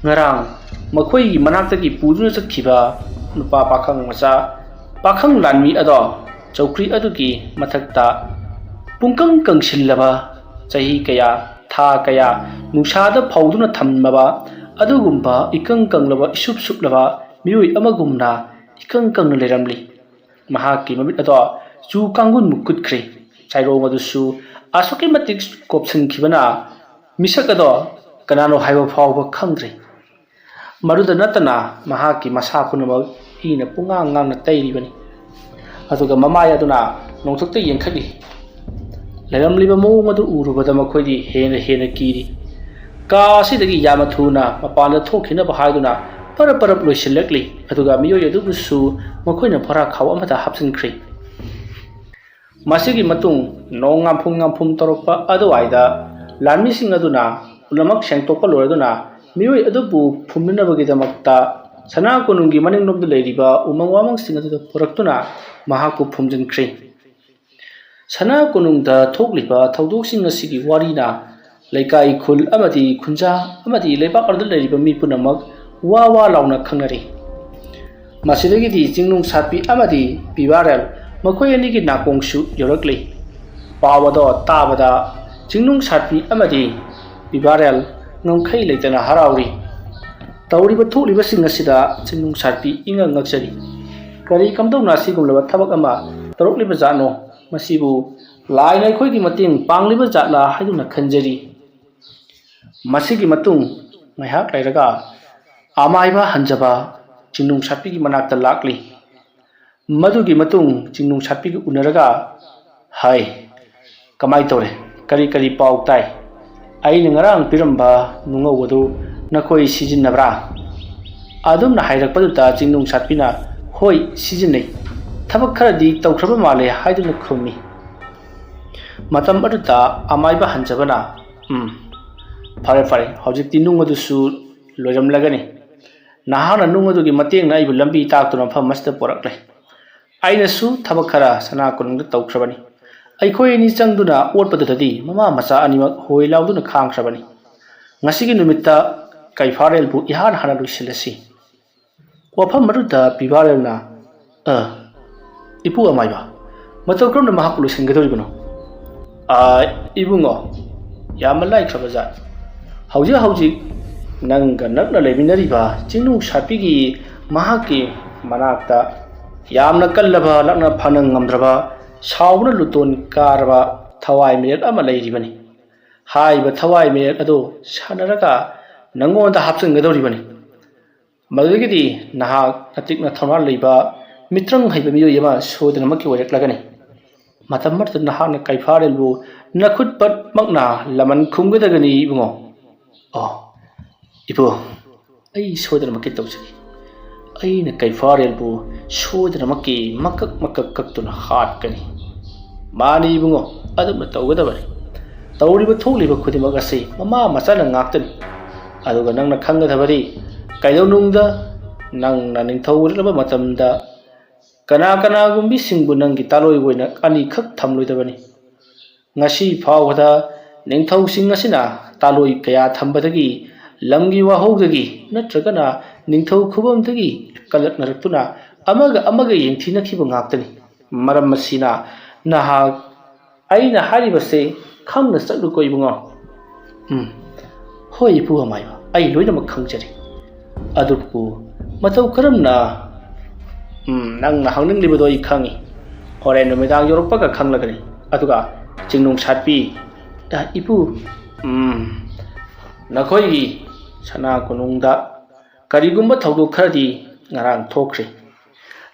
ꯉꯔꯥꯡ ꯃꯈꯣꯏꯒꯤ ꯃꯅꯥꯛꯇꯒꯤ ꯄꯨꯗꯨꯅ ꯆꯠꯈꯤꯕ ꯅꯨꯄꯥ ꯄꯥꯈꯪ ꯃꯆꯥ, ꯄꯥꯈꯪ ꯂꯥꯟꯃꯤ ꯑꯗꯣ ꯆꯧꯀ꯭ꯔꯤ ꯑꯗꯨꯒꯤ ꯃꯊꯛꯇ ꯄꯨꯡꯀꯪ ꯀꯪꯁꯤꯜꯂꯕ, ꯆꯍꯤ ꯀꯌꯥ, ꯊꯥ ꯀꯌꯥ ꯅꯨꯡꯁꯥꯗ ꯐꯧꯗꯨꯅ ꯊꯝꯂꯕ ꯑꯗꯨꯒꯨꯝꯕ ꯏꯀꯪ ꯀꯪꯂꯕ, ꯏꯁꯨꯞ ꯁꯨꯞꯂꯕ ꯃꯤꯑꯣꯏ ꯑꯃꯒꯨꯝꯅ ꯏꯀꯪ ꯀꯪꯅ ꯂꯩꯔꯝꯂꯤ꯫ ꯃꯍꯥꯛꯀꯤ ꯃꯃꯤꯠ ꯑꯗꯣ ꯆꯨ ꯀꯥꯡꯒꯨꯟꯃꯨꯛ ꯀꯨꯠꯈ꯭ꯔꯦ꯫ ꯆꯥꯏꯔꯣꯡ ꯑꯗꯨꯁꯨ ꯑꯁꯨꯛꯀꯤ ꯃꯇꯤꯛ ꯀꯣꯞꯁꯤꯟꯈꯤꯕꯅ ꯃꯤꯁꯛ ꯑꯗꯣ ꯀꯅꯥꯅꯣ ꯍꯥꯏꯕ ꯐꯥꯎꯕ ꯈꯪꯗ꯭ꯔꯦ꯫ ꯃꯗꯨꯗ ꯅꯠꯇꯅ ꯃꯍꯥꯛꯀꯤ ꯃꯁꯥ ꯄꯨꯝꯅꯃꯛ ꯏꯅ ꯄꯨꯡꯉꯥꯡ ꯉꯥꯡꯅ ꯇꯩꯔꯤꯕꯅꯤ꯫ ꯑꯗꯨꯒ ꯃꯃꯥꯏ ꯑꯗꯨꯅ ꯅꯣꯡꯊꯛꯇ ꯌꯦꯡꯈꯠꯂꯤ꯫ ꯂꯩꯔꯝꯂꯤꯕ ꯃꯑꯣꯡ ꯑꯗꯨ ꯎꯔꯨꯕꯗ ꯃꯈꯣꯏꯗꯤ ꯍꯦꯟꯅ ꯍꯦꯟꯅ ꯀꯤꯔꯤ꯫ ꯀꯥ ꯑꯁꯤꯗꯒꯤ ꯌꯥꯝꯅ ꯊꯨꯅ ꯃꯄꯥꯟꯗ ꯊꯣꯛꯈꯤꯅꯕ ꯍꯥꯏꯗꯨꯅ ꯄꯔꯞ ꯄꯔꯞ ꯂꯣꯏꯁꯤꯜꯂꯛꯂꯤ꯫ ꯑꯗꯨꯒ ꯃꯤꯑꯣꯏ ꯑꯗꯨꯕꯨꯁꯨ ꯃꯈꯣꯏꯅ ꯕꯣꯔꯥ ꯈꯥꯎ ꯑꯃꯗ ꯍꯥꯞꯆꯤꯟꯈ꯭ꯔꯦ꯫ ꯃꯁꯤꯒꯤ ꯃꯇꯨꯡ ꯅꯣꯡ ꯉꯥꯝꯐꯨꯝ ꯉꯥꯝꯐꯨꯝ ꯇꯧꯔꯛꯄ ꯑꯗꯨꯋꯥꯏꯗ ꯂꯥꯟꯃꯤꯁꯤꯡ ꯑꯗꯨꯅ ꯄꯨꯝꯅꯃꯛ ꯁꯦꯡꯗꯣꯛꯄ ꯂꯣꯏꯔꯗꯨꯅ ꯃꯤꯑꯣꯏ ꯑꯗꯨꯕꯨ ꯐꯨꯝꯅꯅꯕꯒꯤꯗꯃꯛꯇ ꯁꯅꯥ ꯀꯣꯅꯨꯡꯒꯤ ꯃꯅꯤꯡꯂꯣꯝꯗ ꯂꯩꯔꯤꯕ ꯎꯃꯪ ꯋꯥꯃꯪꯁꯤꯡ ꯑꯗꯨꯗ ꯄꯨꯔꯛꯇꯨꯅ ꯃꯍꯥꯛꯄꯨ ꯐꯨꯝꯖꯤꯟꯈ꯭ꯔꯦ꯫ ꯁꯅꯥ ꯀꯣꯅꯨꯡꯗ ꯊꯣꯛꯂꯤꯕ ꯊꯧꯗꯣꯛꯁꯤꯡ ꯑꯁꯤꯒꯤ ꯋꯥꯔꯤꯅ ꯂꯩꯀꯥꯏ, ꯈꯨꯜ ꯑꯃꯗꯤ ꯈꯨꯟꯖꯥ ꯑꯃꯗꯤ ꯂꯩꯕꯥꯛ ꯑꯗꯨꯗ ꯂꯩꯔꯤꯕ ꯃꯤ ꯄꯨꯝꯅꯃꯛ ꯋꯥ ꯋꯥ ꯂꯥꯎꯅ ꯈꯪꯅꯔꯤ꯫ ꯃꯁꯤꯗꯒꯤꯗꯤ ꯆꯤꯡꯅꯨꯡ ꯁꯥꯠꯄꯤ ꯑꯃꯗꯤ ꯄꯤꯕꯥꯔꯦꯜ ꯃꯈꯣꯏ ꯑꯅꯤꯒꯤ ꯅꯥꯀꯣꯡꯁꯨ ꯌꯧꯔꯛꯂꯤ꯫ ꯄꯥꯎ ꯑꯗꯣ ꯇꯥꯕꯗ ꯆꯤꯡꯅꯨꯡ ꯁꯥꯠꯄꯤ ꯑꯃꯗꯤ ꯄꯤꯕꯥꯔꯦꯜ ꯉꯝꯈꯩ ꯂꯩꯇꯅ ꯍꯔꯥꯎꯔꯤ꯫ ꯇꯧꯔꯤꯕ ꯊꯣꯛꯂꯤꯕꯁꯤꯡ ꯑꯁꯤꯗ ꯆꯤꯡꯅꯨꯡ ꯁꯥꯠꯄꯤ ꯏꯉꯛ ꯉꯛꯆꯔꯤ꯫ ꯀꯔꯤ ꯀꯝꯗꯧꯅ ꯑꯁꯤꯒꯨꯝꯂꯕ ꯊꯕꯛ ꯑꯃ ꯇꯧꯔꯛꯂꯤꯕ ꯖꯥꯠꯅꯣ? ꯃꯁꯤꯕꯨ ꯂꯥꯏꯅ ꯑꯩꯈꯣꯏꯒꯤ ꯃꯇꯦꯡ ꯄꯥꯡꯂꯤꯕ ꯖꯥꯠꯂꯥ ꯍꯥꯏꯗꯨꯅ ꯈꯟꯖꯔꯤ꯫ ꯃꯁꯤꯒꯤ ꯃꯇꯨꯡ ꯉꯥꯏꯍꯥꯛ ꯂꯩꯔꯒ ꯑꯃꯥꯏꯕ ꯍꯟꯖꯕ ꯆꯤꯡꯅꯨꯡ ꯁꯥꯠꯄꯤꯒꯤ ꯃꯅꯥꯛꯇ ꯂꯥꯛꯂꯤ꯫ ꯃꯗꯨꯒꯤ ꯃꯇꯨꯡ ꯆꯤꯡꯅꯨꯡ ꯁꯥꯠꯄꯤꯒ ꯎꯅꯔꯒ, "ꯍꯥꯏ, ꯀꯃꯥꯏ ꯇꯧꯔꯦ? ꯀꯔꯤ ꯀꯔꯤ ꯄꯥꯎ ꯇꯥꯏ? ꯑꯩꯅ ꯉꯔꯥꯡ ꯄꯤꯔꯝꯕ ꯅꯨꯡꯉꯧ ꯑꯗꯨ ꯅꯈꯣꯏ ꯁꯤꯖꯤꯟꯅꯕ꯭ꯔꯥ?" ꯑꯗꯨꯝꯅ ꯍꯥꯏꯔꯛꯄꯗꯨꯗ ꯆꯤꯡꯅꯨꯡ ꯁꯥꯠꯄꯤꯅ, "ꯍꯣꯏ, ꯁꯤꯖꯤꯟꯅꯩ꯫ ꯊꯕꯛ ꯈꯔꯗꯤ ꯇꯧꯈ꯭ꯔꯕ ꯃꯥꯜꯂꯦ" ꯍꯥꯏꯗꯨꯅ ꯈꯨꯝꯃꯤ꯫ ꯃꯇꯝ ꯑꯗꯨꯗ ꯑꯃꯥꯏꯕ ꯍꯟꯖꯕꯅ, "ꯎꯝ, ꯐꯔꯦ ꯐꯔꯦ, ꯍꯧꯖꯤꯛꯇꯤ ꯅꯨꯡ ꯑꯗꯨꯁꯨ ꯂꯣꯏꯔꯝꯂꯒꯅꯤ꯫ ꯅꯍꯥꯛꯅ ꯅꯨꯡ ꯑꯗꯨꯒꯤ ꯃꯇꯦꯡꯅ ꯑꯩꯕꯨ ꯂꯝꯕꯤ ꯇꯥꯛꯇꯨꯅ ꯃꯐꯝ ꯑꯁꯤꯗ ꯄꯨꯔꯛꯂꯦ꯫ ꯑꯩꯅꯁꯨ ꯊꯕꯛ ꯈꯔ ꯁꯅꯥ ꯀꯣꯅꯨꯡꯗ ꯇꯧꯈ꯭ꯔꯕꯅꯤ꯫ ꯑꯩꯈꯣꯏ ꯑꯅꯤ ꯆꯪꯗꯨꯅ ꯑꯣꯠꯄꯗꯨꯗꯗꯤ ꯃꯃꯥ ꯃꯆꯥ ꯑꯅꯤꯃꯛ ꯍꯣꯏ ꯂꯥꯎꯗꯨꯅ ꯈꯥꯡꯈ꯭ꯔꯕꯅꯤ꯫ ꯉꯁꯤꯒꯤ ꯅꯨꯃꯤꯠꯇ ꯀꯩꯐꯥꯔꯦꯜꯕꯨ ꯏꯍꯥꯟ ꯍꯥꯟꯅ ꯂꯣꯏꯁꯤꯜꯂꯁꯤ꯫ ꯋꯥꯐꯝ ꯑꯗꯨꯗ ꯄꯤꯕꯥꯔꯦꯜꯅ, "ꯑ, ꯏꯄꯨ ꯑꯃꯥꯏꯕ, ꯃꯇꯧ ꯀꯔꯝꯅ ꯃꯍꯥꯛꯄꯨ ꯂꯣꯏꯁꯤꯟꯒꯗꯧꯔꯤꯕꯅꯣ?" "ꯑ, ꯏꯕꯨꯡꯉꯣ, ꯌꯥꯝꯅ ꯂꯥꯏꯈ꯭ꯔꯕ ꯖꯥꯠ꯫ ꯍꯧꯖꯤꯛ ꯍꯧꯖꯤꯛ ꯅꯪꯒ ꯅꯛꯅ ꯂꯩꯃꯤꯟꯅꯔꯤꯕ ꯆꯤꯡꯅꯨꯡ ꯁꯥꯠꯄꯤꯒꯤ ꯃꯍꯥꯛꯀꯤ ꯃꯅꯥꯛꯇ ꯌꯥꯝꯅ ꯀꯜꯂꯕ, ꯂꯥꯛꯅ ꯐꯅ ꯉꯝꯗ꯭ꯔꯕ, ꯁꯥꯎꯕꯅ ꯂꯨꯇꯣꯟ ꯀꯥꯔꯕ ꯊꯋꯥꯏ ꯃꯤꯔꯦꯜ ꯑꯃ ꯂꯩꯔꯤꯕꯅꯤ꯫ ꯍꯥꯏꯔꯤꯕ ꯊꯋꯥꯏ ꯃꯤꯔꯦꯜ ꯑꯗꯨ ꯁꯥꯟꯅꯔꯒ ꯅꯪꯉꯣꯟꯗ ꯍꯥꯞꯆꯤꯟꯒꯗꯧꯔꯤꯕꯅꯤ꯫ ꯃꯗꯨꯗꯒꯤꯗꯤ ꯅꯍꯥꯛ ꯅꯇꯤꯛꯅ ꯊꯧꯅꯥ ꯂꯩꯕ, ꯃꯤꯇ꯭ꯔꯪ ꯍꯩꯕ ꯃꯤꯑꯣꯏ ꯑꯃ ꯁꯣꯏꯗꯅꯃꯛꯀꯤ ꯑꯣꯏꯔꯛꯂꯒꯅꯤ꯫ ꯃꯇꯝ ꯑꯃꯗ ꯅꯍꯥꯛꯅ ꯀꯩꯐꯥꯔꯦꯜꯕꯨ ꯅꯈꯨꯠꯄꯠꯃꯛꯅ ꯂꯃꯟ ꯈꯨꯝꯒꯗꯒꯅꯤ ꯏꯕꯨꯡꯉꯣ꯫" "ꯑꯣ, ꯏꯄꯨ, ꯑꯩ ꯁꯣꯏꯗꯅꯃꯛꯀꯤ ꯇꯧꯖꯒꯦ꯫ ꯑꯩꯅ ꯀꯩꯐꯥꯔꯦꯜꯕꯨ ꯁꯣꯏꯗꯅꯃꯛꯀꯤ ꯃꯀꯛ ꯃꯀꯛ ꯀꯛꯇꯨꯅ ꯍꯥꯠꯀꯅꯤ꯫ ꯃꯥꯅꯤ ꯏꯕꯨꯡꯉꯣ, ꯑꯗꯨꯝꯅ ꯇꯧꯒꯗꯕꯅꯤ꯫ ꯇꯧꯔꯤꯕ ꯊꯣꯛꯂꯤꯕ ꯈꯨꯗꯤꯡꯃꯛ ꯑꯁꯤ ꯃꯃꯥ ꯃꯆꯥꯅ ꯉꯥꯛꯇꯅꯤ꯫ ꯑꯗꯨꯒ ꯅꯪꯅ ꯈꯪꯒꯗꯕꯗꯤ, ꯀꯩꯗꯧꯅꯨꯡꯗ ꯅꯪꯅ ꯅꯤꯡꯊꯧ ꯑꯣꯏꯔꯛꯂꯕ ꯃꯇꯝꯗ ꯀꯅꯥ ꯀꯅꯥꯒꯨꯝꯕꯤꯁꯤꯡꯕꯨ ꯅꯪꯒꯤ ꯇꯥꯂꯣꯏ ꯑꯣꯏꯅ ꯑꯅꯤꯈꯛ ꯊꯝꯂꯣꯏꯗꯕꯅꯤ꯫ ꯉꯁꯤ ꯐꯥꯎꯕꯗ ꯅꯤꯡꯊꯧꯁꯤꯡ ꯑꯁꯤꯅ ꯇꯥꯂꯣꯏ ꯀꯌꯥ ꯊꯝꯕꯗꯒꯤ, ꯂꯝꯒꯤ ꯋꯥꯍꯧꯗꯒꯤ ꯅꯠꯇ꯭ꯔꯒꯅ ꯅꯤꯡꯊꯧ ꯈꯨꯕꯝꯗꯒꯤ ꯀꯜꯂꯛꯅꯔꯛꯇꯨꯅ ꯑꯃꯒ ꯑꯃꯒ ꯌꯦꯡꯊꯤꯅꯈꯤꯕ ꯉꯥꯛꯇꯅꯤ꯫ ꯃꯔꯝ ꯑꯁꯤꯅ ꯅꯍꯥꯛ ꯑꯩꯅ ꯍꯥꯏꯔꯤꯕꯁꯦ ꯈꯪꯅ ꯆꯠꯂꯨꯀꯣ ꯏꯕꯨꯡꯉꯣ꯫" "ꯎꯝ, ꯍꯣꯏ ꯏꯄꯨ ꯑꯃꯥꯏꯕ, ꯑꯩ ꯂꯣꯏꯅꯃꯛ ꯈꯪꯖꯔꯤ꯫ ꯑꯗꯨꯕꯨ ꯃꯇꯧ ꯀꯔꯝꯅ?" "ꯎꯝ, ꯅꯪꯅ ꯍꯪꯅꯤꯡꯂꯤꯕꯗꯣ ꯑꯩ ꯈꯪꯏ꯫ ꯍꯣꯔꯦꯟ ꯅꯨꯃꯤꯗꯥꯡ ꯌꯧꯔꯛꯄꯒ ꯈꯪꯂꯒꯅꯤ꯫ ꯑꯗꯨꯒ ꯆꯤꯡꯅꯨꯡ ꯁꯥꯠꯄꯤ꯫" "ꯑ, ꯏꯄꯨ꯫" "ꯎꯝ, ꯅꯈꯣꯏꯒꯤ ꯁꯅꯥ ꯀꯣꯅꯨꯡꯗ ꯀꯔꯤꯒꯨꯝꯕ ꯊꯧꯗꯣꯛ ꯈꯔꯗꯤ ꯉꯔꯥꯡ ꯊꯣꯛꯈ꯭ꯔꯦ꯫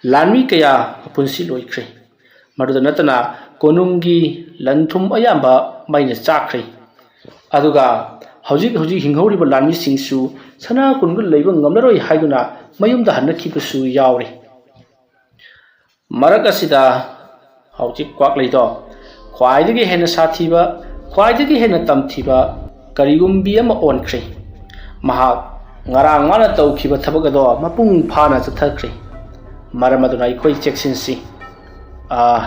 ꯂꯥꯟꯃꯤ ꯀꯌꯥ ꯃꯄꯨꯟꯁꯤ ꯂꯣꯏꯈ꯭ꯔꯦ꯫ ꯃꯗꯨꯗ ꯅꯠꯇꯅ ꯀꯣꯅꯨꯡꯒꯤ ꯂꯟ ꯊꯨꯝ ꯑꯌꯥꯝꯕ ꯃꯩꯅ ꯆꯥꯛꯈ꯭ꯔꯦ꯫ ꯑꯗꯨꯒ ꯍꯧꯖꯤꯛ ꯍꯧꯖꯤꯛ ꯍꯤꯡꯍꯧꯔꯤꯕ ꯂꯥꯟꯃꯤꯁꯤꯡꯁꯨ ꯁꯅꯥ ꯀꯣꯅꯨꯡꯗ ꯂꯩꯕ ꯉꯝꯂꯔꯣꯏ ꯍꯥꯏꯗꯨꯅ ꯃꯌꯨꯝꯗ ꯍꯟꯅꯈꯤꯕꯁꯨ ꯌꯥꯎꯔꯦ꯫ ꯃꯔꯛ ꯑꯁꯤꯗ ꯍꯧꯖꯤꯛ ꯀ꯭ꯋꯥꯛꯂꯩꯗꯣ ꯈ꯭ꯋꯥꯏꯗꯒꯤ ꯍꯦꯟꯅ ꯁꯥꯊꯤꯕ, ꯈ꯭ꯋꯥꯏꯗꯒꯤ ꯍꯦꯟꯅ ꯇꯝꯊꯤꯕ ꯀꯔꯤꯒꯨꯝꯕꯤ ꯑꯃ ꯑꯣꯟꯈ꯭ꯔꯦ꯫ ꯃꯍꯥꯛ ꯉꯔꯥꯡ ꯃꯥꯅ ꯇꯧꯈꯤꯕ ꯊꯕꯛ ꯑꯗꯣ ꯃꯄꯨꯡ ꯐꯥꯅ ꯆꯠꯊꯈ꯭ꯔꯦ꯫ ꯃꯔꯝ ꯑꯗꯨꯅ ꯑꯩꯈꯣꯏ ꯆꯦꯛꯁꯤꯟꯁꯤ꯫ ꯑꯥ,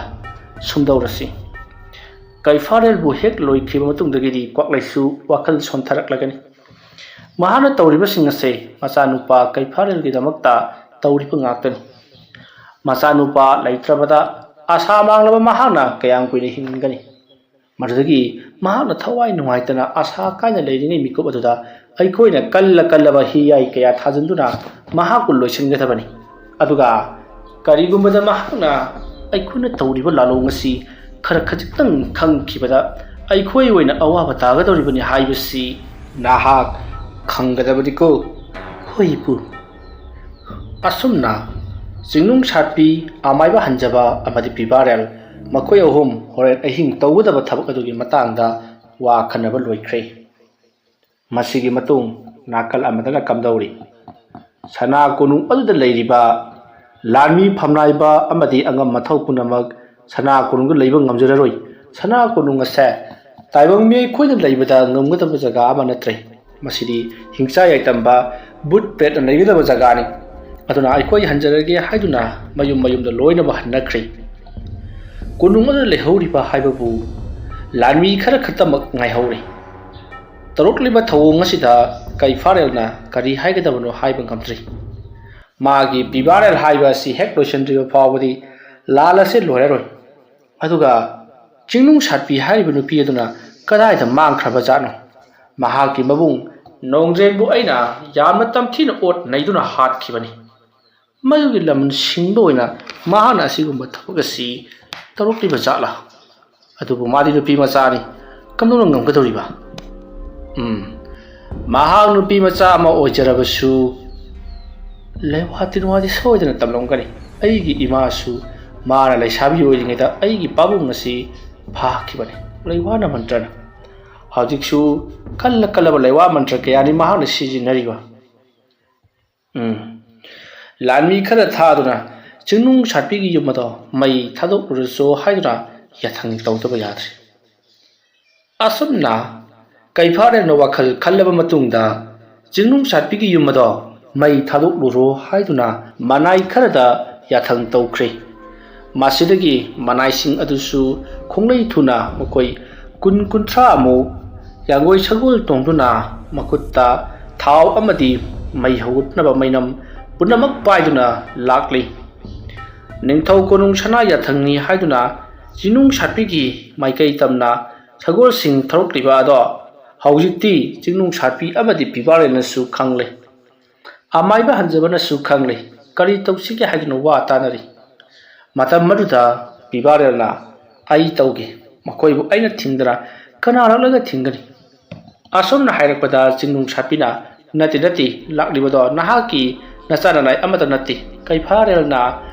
ꯁꯨꯝꯗꯧꯔꯁꯤ꯫ ꯀꯩꯐꯥꯔꯦꯜꯕꯨ ꯍꯦꯛ ꯂꯣꯏꯈꯤꯕ ꯃꯇꯨꯡꯗꯒꯤꯗꯤ ꯀ꯭ꯋꯥꯛꯂꯩꯁꯨ ꯋꯥꯈꯜ ꯁꯣꯟꯊꯔꯛꯂꯒꯅꯤ꯫ ꯃꯍꯥꯛꯅ ꯇꯧꯔꯤꯕꯁꯤꯡ ꯑꯁꯦ ꯃꯆꯥꯅꯨꯄꯥ ꯀꯩꯐꯥꯔꯦꯜꯒꯤꯗꯃꯛꯇ ꯇꯧꯔꯤꯕ ꯉꯥꯛꯇꯅꯤ꯫ ꯃꯆꯥꯅꯨꯄꯥ ꯂꯩꯇ꯭ꯔꯕꯗ ꯑꯁꯥ ꯃꯥꯡꯂꯕ ꯃꯍꯥꯛꯅ ꯀꯌꯥꯝ ꯀꯨꯏꯅ ꯍꯤꯡꯒꯅꯤ? ꯃꯗꯨꯗꯒꯤ ꯃꯍꯥꯛꯅ ꯊꯋꯥꯏ ꯅꯨꯡꯉꯥꯏꯇꯅ ꯑꯁꯥ ꯀꯥꯏꯅ ꯂꯩꯔꯤꯉꯩ ꯃꯤꯀꯨꯞ ꯑꯗꯨꯗ ꯑꯩꯈꯣꯏꯅ ꯀꯜꯂ ꯀꯜꯂꯕ ꯍꯤꯌꯥꯏ ꯀꯌꯥ ꯊꯥꯖꯤꯟꯗꯨꯅ ꯃꯍꯥꯛꯄꯨ ꯂꯣꯏꯁꯤꯟꯒꯗꯕꯅꯤ꯫ ꯑꯗꯨꯒ ꯀꯔꯤꯒꯨꯝꯕꯗ ꯃꯍꯥꯛꯅ ꯑꯩꯈꯣꯏꯅ ꯇꯧꯔꯤꯕ ꯂꯥꯂꯣꯡ ꯑꯁꯤ ꯈꯔ ꯈꯖꯤꯛꯇꯪ ꯈꯪꯈꯤꯕꯗ ꯑꯩꯈꯣꯏ ꯑꯣꯏꯅ ꯑꯋꯥꯕ ꯇꯥꯒꯗꯧꯔꯤꯕꯅꯤ ꯍꯥꯏꯕꯁꯤ ꯅꯍꯥꯛ ꯈꯪꯒꯗꯕꯅꯤꯀꯣ꯫ ꯍꯣꯏ ꯏꯄꯨ꯫ ꯑꯁꯨꯝꯅ ꯆꯤꯡꯅꯨꯡ ꯁꯥꯠꯄꯤ, ꯑꯃꯥꯏꯕ ꯍꯟꯖꯕ ꯑꯃꯗꯤ ꯄꯤꯕꯥꯔꯦꯜ ꯃꯈꯣꯏ ꯑꯍꯨꯝ ꯍꯣꯔꯦꯟ ꯑꯍꯤꯡ ꯇꯧꯒꯗꯕ ꯊꯕꯛ ꯑꯗꯨꯒꯤ ꯃꯇꯥꯡꯗ ꯋꯥ ꯈꯟꯅꯕ ꯂꯣꯏꯈ꯭ꯔꯦ꯫ ꯃꯁꯤꯒꯤ ꯃꯇꯨꯡ ꯅꯥꯀꯜ ꯑꯃꯗꯅ ꯀꯝꯗꯧꯔꯤ? ꯁꯅꯥ ꯀꯣꯅꯨꯡ ꯑꯗꯨꯗ ꯂꯩꯔꯤꯕ ꯂꯥꯟꯃꯤ ꯐꯝꯅꯥꯏꯕ ꯑꯃꯗꯤ ꯑꯉꯝ ꯑꯊꯧ ꯄꯨꯝꯅꯃꯛ ꯁꯅꯥ ꯀꯣꯅꯨꯡꯗ ꯂꯩꯕ ꯉꯝꯖꯔꯔꯣꯏ꯫ ꯁꯅꯥ ꯀꯣꯅꯨꯡ ꯑꯁꯦ ꯇꯥꯏꯕꯪ ꯃꯤꯑꯣꯏ ꯑꯩꯈꯣꯏꯅ ꯂꯩꯕꯗ ꯉꯝꯒꯗꯕ ꯖꯒꯥ ꯑꯃ ꯅꯠꯇ꯭ꯔꯦ꯫ ꯃꯁꯤꯗꯤ ꯍꯤꯡꯆꯥ ꯌꯥꯏꯇꯝꯕ, ꯚꯨꯠ ꯄ꯭ꯔꯦꯠꯅ ꯂꯩꯒꯗꯕ ꯖꯒꯥꯅꯤ꯫ ꯑꯗꯨꯅ ꯑꯩꯈꯣꯏ ꯍꯟꯖꯔꯒꯦ ꯍꯥꯏꯗꯨꯅ ꯃꯌꯨꯝ ꯃꯌꯨꯝꯗ ꯂꯣꯏꯅꯃꯛ ꯍꯟꯅꯈ꯭ꯔꯦ꯫ ꯀꯣꯅꯨꯡ ꯑꯗꯨꯗ ꯂꯩꯍꯧꯔꯤꯕ ꯍꯥꯏꯕꯕꯨ ꯂꯥꯟꯃꯤ ꯈꯔ ꯈꯛꯇꯃꯛ ꯉꯥꯏꯍꯧꯔꯦ꯫ ꯇꯧꯔꯛꯂꯤꯕ ꯊꯧꯑꯣꯡ ꯑꯁꯤꯗ ꯀꯩꯐꯥꯔꯦꯜꯅ ꯀꯔꯤ ꯍꯥꯏꯒꯗꯕꯅꯣ ꯍꯥꯏꯕ ꯉꯝꯗ꯭ꯔꯤ꯫ ꯃꯥꯒꯤ ꯄꯤꯕꯥꯔꯦꯜ ꯍꯥꯏꯕ ꯑꯁꯤ ꯍꯦꯛ ꯂꯣꯏꯁꯤꯟꯗ꯭ꯔꯤꯕ ꯐꯥꯎꯕꯗꯤ ꯂꯥꯟ ꯑꯁꯤ ꯂꯣꯏꯔꯔꯣꯏ꯫ ꯑꯗꯨꯒ ꯆꯤꯡꯅꯨꯡ ꯁꯥꯠꯄꯤ ꯍꯥꯏꯔꯤꯕ ꯅꯨꯄꯤ ꯑꯗꯨꯅ ꯀꯗꯥꯏꯗ ꯃꯥꯡꯈ꯭ꯔꯕ ꯖꯥꯠꯅꯣ? ꯃꯍꯥꯛꯀꯤ ꯃꯕꯨꯡ ꯅꯣꯡꯖꯦꯡꯕꯨ ꯑꯩꯅ ꯌꯥꯝꯅ ꯇꯝꯊꯤꯅ ꯑꯣꯠ ꯅꯩꯗꯨꯅ ꯍꯥꯠꯈꯤꯕꯅꯤ꯫ ꯃꯗꯨꯒꯤ ꯂꯃꯟ ꯁꯤꯡꯕ ꯑꯣꯏꯅ ꯃꯍꯥꯛꯅ ꯑꯁꯤꯒꯨꯝꯕ ꯊꯕꯛ ꯑꯁꯤ ꯇꯧꯔꯛꯂꯤꯕ ꯖꯥꯠꯂꯥ? ꯑꯗꯨꯕꯨ ꯃꯥꯗꯤ ꯅꯨꯄꯤ ꯃꯆꯥꯅꯤ, ꯀꯝꯗꯧꯅ ꯉꯝꯒꯗꯧꯔꯤꯕ? ꯎꯝ, ꯃꯍꯥꯛ ꯅꯨꯄꯤ ꯃꯆꯥ ꯑꯃ ꯑꯣꯏꯖꯔꯕꯁꯨ ꯂꯩꯋꯥ ꯇꯤꯟꯋꯥꯗꯤ ꯁꯣꯏꯗꯅ ꯇꯝꯂꯝꯒꯅꯤ꯫ ꯑꯩꯒꯤ ꯏꯃꯥꯁꯨ ꯃꯥꯅ ꯂꯩꯁꯥꯕꯤ ꯑꯣꯏꯔꯤꯉꯩꯗ ꯑꯩꯒꯤ ꯄꯥꯕꯨꯡ ꯑꯁꯤ ꯐꯥꯈꯤꯕꯅꯤ, ꯂꯩꯋꯥꯅ ꯃꯟꯇ꯭ꯔꯅ꯫ ꯍꯧꯖꯤꯛꯁꯨ ꯀꯜꯂ ꯀꯜꯂꯕ ꯂꯩꯋꯥ ꯃꯟꯇ꯭ꯔ ꯀꯌꯥꯅꯤ ꯃꯍꯥꯛꯅ ꯁꯤꯖꯤꯟꯅꯔꯤꯕ꯫ ꯎꯝ꯫ ꯂꯥꯟꯃꯤ ꯈꯔ ꯊꯥꯗꯨꯅ ꯆꯤꯡꯅꯨꯡ ꯁꯥꯠꯄꯤꯒꯤ ꯌꯨꯝ ꯑꯗꯣ ꯃꯩ ꯊꯥꯗꯣꯛꯂꯨꯔꯁꯨ ꯍꯥꯏꯗꯨꯅ ꯌꯥꯊꯪ ꯇꯧꯗꯕ ꯌꯥꯗ꯭ꯔꯦ꯫ ꯑꯁꯨꯝꯅ ꯀꯩꯐꯥꯔꯦꯜꯅ ꯋꯥꯈꯜ ꯈꯜꯂꯕ ꯃꯇꯨꯡꯗ ꯆꯤꯡꯅꯨꯡ ꯁꯥꯠꯄꯤꯒꯤ ꯌꯨꯝ ꯑꯗꯣ ꯃꯩ ꯊꯥꯗꯣꯛꯂꯨꯔꯣ ꯍꯥꯏꯗꯨꯅ ꯃꯅꯥꯏ ꯈꯔꯗ ꯌꯥꯊꯪ ꯇꯧꯈ꯭ꯔꯦ꯫ ꯃꯁꯤꯗꯒꯤ ꯃꯅꯥꯏꯁꯤꯡ ꯑꯗꯨꯁꯨ ꯈꯣꯡꯂꯩ ꯊꯨꯅ ꯃꯈꯣꯏ ꯀꯨꯟ ꯀꯨꯟꯊ꯭ꯔꯥ ꯃꯨꯛ ꯌꯥꯡꯒꯣꯏ ꯁꯒꯣꯜ ꯇꯣꯡꯗꯨꯅ ꯃꯈꯨꯠꯇ ꯊꯥꯎ ꯑꯃꯗꯤ ꯃꯩ ꯍꯧꯒꯠꯅꯕ ꯃꯩꯅꯝ ꯄꯨꯝꯅꯃꯛ ꯄꯥꯏꯗꯨꯅ ꯂꯥꯛꯂꯤ꯫ ꯅꯤꯡꯊꯧ ꯀꯣꯅꯨꯡ ꯁꯅꯥ ꯌꯥꯊꯪꯅꯤ ꯍꯥꯏꯗꯨꯅ ꯆꯤꯡꯅꯨꯡ ꯁꯥꯠꯄꯤꯒꯤ ꯃꯥꯏꯀꯩ ꯇꯝꯅ ꯁꯒꯣꯜꯁꯤꯡ ꯊꯧꯔꯛꯂꯤꯕ ꯑꯗꯣ ꯍꯧꯖꯤꯛꯇꯤ ꯆꯤꯡꯅꯨꯡ ꯁꯥꯠꯄꯤ ꯑꯃꯗꯤ ꯄꯤꯕꯥꯔꯦꯜꯅꯁꯨ ꯈꯪꯂꯦ꯫ ꯑꯃꯥꯏꯕ ꯍꯟꯖꯕꯅꯁꯨ ꯈꯪꯂꯦ꯫ ꯀꯔꯤ ꯇꯧꯁꯤꯒꯦ ꯍꯥꯏꯗꯨꯅ ꯋꯥ ꯇꯥꯅꯔꯤ꯫ ꯃꯇꯝ ꯑꯗꯨꯗ ꯄꯤꯕꯥꯔꯦꯜꯅ, "ꯑꯩ ꯇꯧꯒꯦ꯫ ꯃꯈꯣꯏꯕꯨ ꯑꯩꯅ ꯊꯤꯡꯗꯅ ꯀꯅꯥ ꯂꯥꯛꯂꯒ ꯊꯤꯡꯒꯅꯤ?" ꯑꯁꯨꯝꯅ ꯍꯥꯏꯔꯛꯄꯗ ꯆꯤꯡꯅꯨꯡ ꯁꯥꯠꯄꯤꯅ, "ꯅꯠꯇꯦ, ꯅꯠꯇꯦ, ꯂꯥꯛꯂꯤꯕꯗꯣ ꯅꯍꯥꯛꯀꯤ ꯅꯆꯥ ꯅꯅꯥꯏ ꯑꯃꯠꯇ ꯅꯠꯇꯦ꯫ ꯀꯩꯐꯥꯔꯦꯜꯅ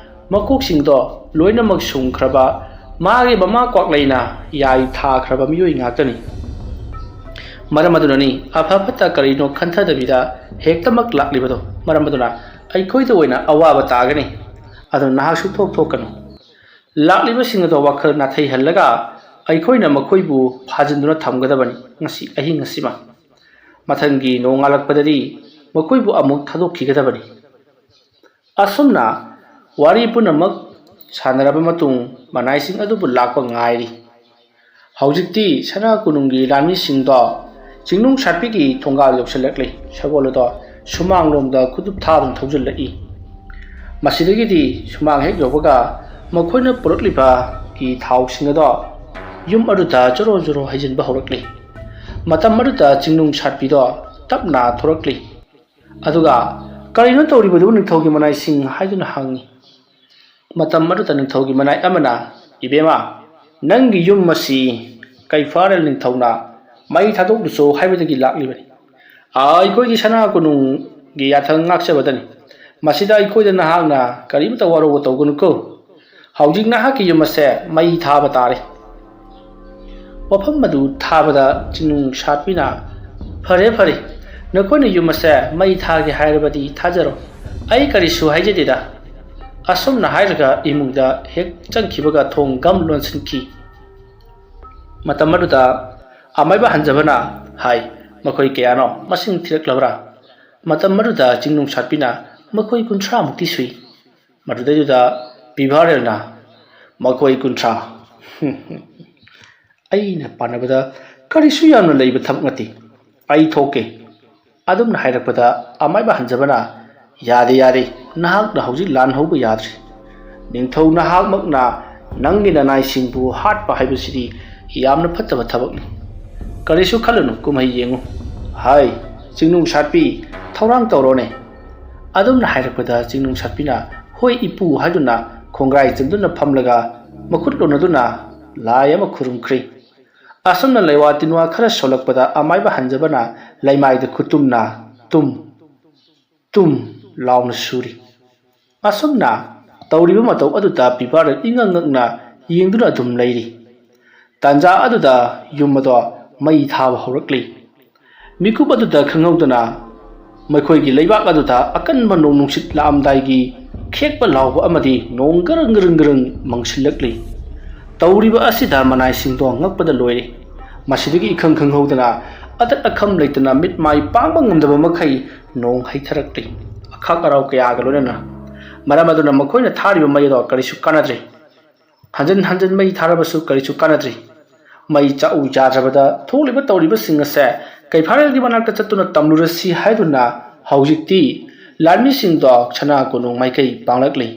ꯃꯀꯣꯛꯁꯤꯡꯗꯣ ꯂꯣꯏꯅꯃꯛ ꯁꯨꯝꯈ꯭ꯔꯕ, ꯃꯥꯒꯤ ꯃꯃꯥ ꯀ꯭ꯋꯥꯛꯂꯩꯅ ꯌꯥꯏ ꯊꯥꯈ꯭ꯔꯕ ꯃꯤꯑꯣꯏ ꯉꯥꯛꯇꯅꯤ꯫ ꯃꯔꯝ ꯑꯗꯨꯅꯅꯤ ꯑꯐ ꯐꯠꯇ ꯀꯔꯤꯅꯣ ꯈꯟꯊꯗꯕꯤꯗ ꯍꯦꯛꯇꯃꯛ ꯂꯥꯛꯂꯤꯕꯗꯣ꯫ ꯃꯔꯝ ꯑꯗꯨꯅ ꯑꯩꯈꯣꯏꯗ ꯑꯣꯏꯅ ꯑꯋꯥꯕ ꯇꯥꯒꯅꯤ꯫ ꯑꯗꯨꯅ ꯅꯍꯥꯛꯁꯨ ꯊꯣꯛ ꯊꯣꯛꯀꯅꯨ꯫ ꯂꯥꯛꯂꯤꯕꯁꯤꯡ ꯑꯗꯣ ꯋꯥꯈꯜ ꯅꯥꯊꯩꯍꯜꯂꯒ ꯑꯩꯈꯣꯏꯅ ꯃꯈꯣꯏꯕꯨ ꯐꯥꯖꯤꯟꯗꯨꯅ ꯊꯝꯒꯗꯕꯅꯤ꯫ ꯉꯁꯤ ꯑꯍꯤꯡ ꯑꯁꯤꯃ, ꯃꯊꯪꯒꯤ ꯅꯣꯡꯉꯥꯜꯂꯛꯄꯗꯗꯤ ꯃꯈꯣꯏꯕꯨ ꯑꯃꯨꯛ ꯊꯥꯗꯣꯛꯈꯤꯒꯗꯕꯅꯤ꯫" ꯑꯁꯨꯝꯅ ꯋꯥꯔꯤ ꯄꯨꯝꯅꯃꯛ ꯁꯥꯟꯅꯔꯕ ꯃꯇꯨꯡ ꯃꯅꯥꯏꯁꯤꯡ ꯑꯗꯨꯕꯨ ꯂꯥꯛꯄ ꯉꯥꯏꯔꯤ꯫ ꯍꯧꯖꯤꯛꯇꯤ ꯁꯅꯥ ꯀꯣꯅꯨꯡꯒꯤ ꯂꯥꯟꯃꯤꯁꯤꯡꯗꯣ ꯆꯤꯡꯅꯨꯡ ꯁꯥꯠꯄꯤꯒꯤ ꯊꯣꯡꯒꯥꯜ ꯌꯧꯁꯤꯜꯂꯛꯂꯤ꯫ ꯁꯒꯣꯜ ꯑꯗꯣ ꯁꯨꯃꯥꯡꯂꯣꯝꯗ ꯈꯨꯗꯨꯞ ꯊꯥꯗꯨꯅ ꯊꯧꯖꯤꯜꯂꯛꯏ꯫ ꯃꯁꯤꯗꯒꯤꯗꯤ ꯁꯨꯃꯥꯡ ꯍꯦꯛ ꯌꯧꯕꯒ ꯃꯈꯣꯏꯅ ꯄꯨꯔꯛꯂꯤꯕ ꯀꯤ ꯊꯥꯎꯁꯤꯡ ꯑꯗꯣ ꯌꯨꯝ ꯑꯗꯨꯗ ꯖꯣꯔꯣ ꯖꯣꯔꯣ ꯍꯩꯖꯤꯟꯕ ꯍꯧꯔꯛꯂꯤ꯫ ꯃꯇꯝ ꯑꯗꯨꯗ ꯆꯤꯡꯅꯨꯡ ꯁꯥꯠꯄꯤꯗꯣ ꯇꯞꯅ ꯊꯣꯔꯛꯂꯤ꯫ ꯑꯗꯨꯒ, "ꯀꯔꯤꯅꯣ ꯇꯧꯔꯤꯕꯗꯨꯕꯨ ꯅꯤꯡꯊꯧꯒꯤ ꯃꯅꯥꯏꯁꯤꯡ?" ꯍꯥꯏꯗꯨꯅ ꯍꯪꯉꯤ꯫ ꯃꯇꯝ ꯑꯗꯨꯗ ꯅꯤꯡꯊꯧꯒꯤ ꯃꯅꯥꯏ ꯑꯃꯅ, "ꯏꯕꯦꯝꯃ, ꯅꯪꯒꯤ ꯌꯨꯝ ꯑꯁꯤ ꯀꯩꯐꯥꯔꯦꯜ ꯅꯤꯡꯊꯧꯅ ꯃꯩ ꯊꯥꯗꯣꯛꯂꯨꯆꯣ ꯍꯥꯏꯕꯗꯒꯤ ꯂꯥꯛꯂꯤꯕꯅꯤ꯫ ꯑꯩꯈꯣꯏꯒꯤ ꯁꯅꯥ ꯀꯣꯅꯨꯡꯒꯤ ꯌꯥꯊꯪ ꯉꯥꯛꯆꯕꯗꯅꯤ꯫ ꯃꯁꯤꯗ ꯑꯩꯈꯣꯏꯗ ꯅꯍꯥꯛꯅ ꯀꯔꯤꯃꯇ ꯋꯥꯔꯧꯕ ꯇꯧꯒꯅꯨꯀꯣ꯫ ꯍꯧꯖꯤꯛ ꯅꯍꯥꯛꯀꯤ ꯌꯨꯝ ꯑꯁꯦ ꯃꯩ ꯊꯥꯕ ꯇꯥꯔꯦ꯫" ꯋꯥꯐꯝ ꯑꯗꯨ ꯊꯥꯕꯗ ꯆꯤꯡꯅꯨꯡ ꯁꯥꯠꯄꯤꯅ, "ꯐꯔꯦ, ꯐꯔꯦ, ꯅꯈꯣꯏꯅ ꯌꯨꯝ ꯑꯁꯦ ꯃꯩ ꯊꯥꯒꯦ ꯍꯥꯏꯔꯕꯗꯤ ꯊꯥꯖꯔꯣ꯫ ꯑꯩ ꯀꯔꯤꯁꯨ ꯍꯥꯏꯖꯗꯦꯗ꯫" ꯑꯁꯨꯝꯅ ꯍꯥꯏꯔꯒ ꯏꯃꯨꯡꯗ ꯍꯦꯛ ꯆꯪꯈꯤꯕꯒ ꯊꯣꯡ ꯒꯝ ꯂꯣꯟꯁꯤꯟꯈꯤ꯫ ꯃꯇꯝ ꯑꯗꯨꯗ ꯑꯃꯥꯏꯕ ꯍꯟꯖꯕꯅ ꯍꯥꯏ, "ꯃꯈꯣꯏ ꯀꯌꯥꯅꯣ? ꯃꯁꯤꯡ ꯊꯤꯔꯛꯂꯕ꯭ꯔꯥ?" ꯃꯇꯝ ꯑꯗꯨꯗ ꯆꯤꯡꯅꯨꯡ ꯁꯥꯠꯄꯤꯅ, "ꯃꯈꯣꯏ ꯀꯨꯟꯊ꯭ꯔꯥꯃꯨꯛꯇꯤ ꯁꯨꯏ"꯫ ꯃꯗꯨꯗꯩꯗꯨꯗ ꯄꯤꯚꯥꯔꯦꯜꯅ, "ꯃꯈꯣꯏ ꯀꯨꯟꯊ꯭ꯔꯥ? ꯑꯩꯅ ꯄꯥꯅꯕꯗ ꯀꯔꯤꯁꯨ ꯌꯥꯝꯅ ꯂꯩꯕ ꯊꯕꯛ ꯅꯠꯇꯦ꯫ ꯑꯩ ꯊꯣꯛꯀꯦ"꯫ ꯑꯗꯨꯝꯅ ꯍꯥꯏꯔꯛꯄꯗ ꯑꯃꯥꯏꯕ ꯍꯟꯖꯕꯅ, "ꯌꯥꯗꯦ, ꯌꯥꯗꯦ, ꯅꯍꯥꯛꯅ ꯍꯧꯖꯤꯛ ꯂꯥꯟ ꯍꯧꯕ ꯌꯥꯗ꯭ꯔꯤ꯫ ꯅꯤꯡꯊꯧ ꯅꯍꯥꯛꯃꯛꯅ ꯅꯪꯒꯤ ꯅꯅꯥꯏꯁꯤꯡꯕꯨ ꯍꯥꯠꯄ ꯍꯥꯏꯕꯁꯤꯗꯤ ꯌꯥꯝꯅ ꯐꯠꯇꯕ ꯊꯕꯛꯅꯤ꯫ ꯀꯔꯤꯁꯨ ꯈꯜꯂꯨꯅꯨ, ꯀꯨꯝꯍꯩ ꯌꯦꯡꯉꯨ"꯫ "ꯍꯥꯏ, ꯆꯤꯡꯅꯨꯡ ꯁꯥꯠꯄꯤ, ꯊꯧꯔꯥꯡ ꯇꯧꯔꯣꯅꯦ"꯫ ꯑꯗꯨꯝꯅ ꯍꯥꯏꯔꯛꯄꯗ ꯆꯤꯡꯅꯨꯡ ꯁꯥꯠꯄꯤꯅ, "ꯍꯣꯏ ꯏꯄꯨ" ꯍꯥꯏꯗꯨꯅ ꯈꯣꯡꯒ꯭ꯔꯥꯏ ꯆꯟꯗꯨꯅ ꯐꯝꯂꯒ ꯃꯈꯨꯠ ꯂꯣꯟꯅꯗꯨꯅ ꯂꯥꯏ ꯑꯃ ꯈꯨꯔꯨꯝꯈ꯭ꯔꯤ꯫ ꯑꯁꯨꯝꯅ ꯂꯩꯋꯥ ꯇꯤꯟꯋꯥ ꯈꯔ ꯁꯣꯜꯂꯛꯄꯗ ꯑꯃꯥꯏꯕ ꯍꯟꯖꯕꯅ ꯂꯩꯃꯥꯏꯗ ꯈꯨꯇꯨꯝꯅ ꯇꯨꯝ ꯇꯨꯝ ꯂꯥꯎꯅ ꯁꯨꯔꯤ꯫ ꯑꯁꯨꯝꯅ ꯇꯧꯔꯤꯕ ꯃꯇꯧ ꯑꯗꯨꯗ ꯄꯤꯚꯥꯔꯦꯜ ꯏꯉꯛ ꯉꯛꯅ ꯌꯦꯡꯗꯨꯅ ꯑꯗꯨꯝ ꯂꯩꯔꯤ꯫ ꯇꯥꯟꯖꯥ ꯑꯗꯨꯗ ꯌꯨꯝ ꯑꯗꯣ ꯃꯩ ꯊꯥꯕ ꯍꯧꯔꯛꯂꯤ꯫ ꯃꯤꯀꯨꯞ ꯑꯗꯨꯗ ꯈꯪꯍꯧꯗꯅ ꯃꯈꯣꯏꯒꯤ ꯂꯩꯕꯥꯛ ꯑꯗꯨꯗ ꯑꯀꯟꯕ ꯅꯣꯡ ꯅꯨꯡꯁꯤꯠ ꯂꯥꯛꯑꯝꯗꯥꯏꯒꯤ ꯈꯦꯛꯄ ꯂꯥꯎꯕ ꯑꯃꯗꯤ ꯅꯣꯡ ꯒꯔꯪ ꯒꯔꯪ ꯒꯔꯪ ꯃꯪꯁꯤꯜꯂꯛꯂꯤ꯫ ꯇꯧꯔꯤꯕ ꯑꯁꯤꯗ ꯃꯅꯥꯏꯁꯤꯡꯗꯣ ꯉꯛꯄꯗ ꯂꯣꯏꯔꯦ꯫ ꯃꯁꯤꯗꯒꯤ ꯏꯈꯪ ꯈꯪꯍꯧꯗꯅ ꯑꯇꯠ ꯑꯈꯝ ꯂꯩꯇꯅ ꯃꯤꯠ ꯃꯥꯏ ꯄꯥꯡꯕ ꯉꯝꯗꯕ ꯃꯈꯩ ꯅꯣꯡ ꯍꯩꯊꯔꯛꯂꯤ, ꯑꯈꯥꯛ ꯑꯔꯥꯎ ꯀꯌꯥꯒ ꯂꯣꯏꯅꯅ꯫ ꯃꯔꯝ ꯑꯗꯨꯅ ꯃꯈꯣꯏꯅ ꯊꯥꯔꯤꯕ ꯃꯩ ꯑꯗꯣ ꯀꯔꯤꯁꯨ ꯀꯥꯟꯅꯗ꯭ꯔꯦ꯫ ꯍꯟꯖꯤꯟ ꯍꯟꯖꯤꯟ ꯃꯩ ꯊꯥꯔꯕꯁꯨ ꯀꯔꯤꯁꯨ ꯀꯥꯟꯅꯗ꯭ꯔꯤ꯫ ꯃꯩ ꯆꯥꯛꯎ ꯌꯥꯗ꯭ꯔꯕꯗ ꯊꯣꯛꯂꯤꯕ ꯇꯧꯔꯤꯕꯁꯤꯡ ꯑꯁꯦ ꯀꯩꯐꯥꯔꯦꯜꯒꯤ ꯃꯅꯥꯛꯇ ꯆꯠꯇꯨꯅ ꯇꯝꯂꯨꯔꯁꯤ ꯍꯥꯏꯗꯨꯅ ꯍꯧꯖꯤꯛꯇꯤ ꯂꯥꯟꯃꯤꯁꯤꯡꯗꯣ ꯁꯅꯥ ꯀꯣꯅꯨꯡ ꯃꯥꯏꯀꯩ ꯄꯥꯡꯂꯛꯂꯤ꯫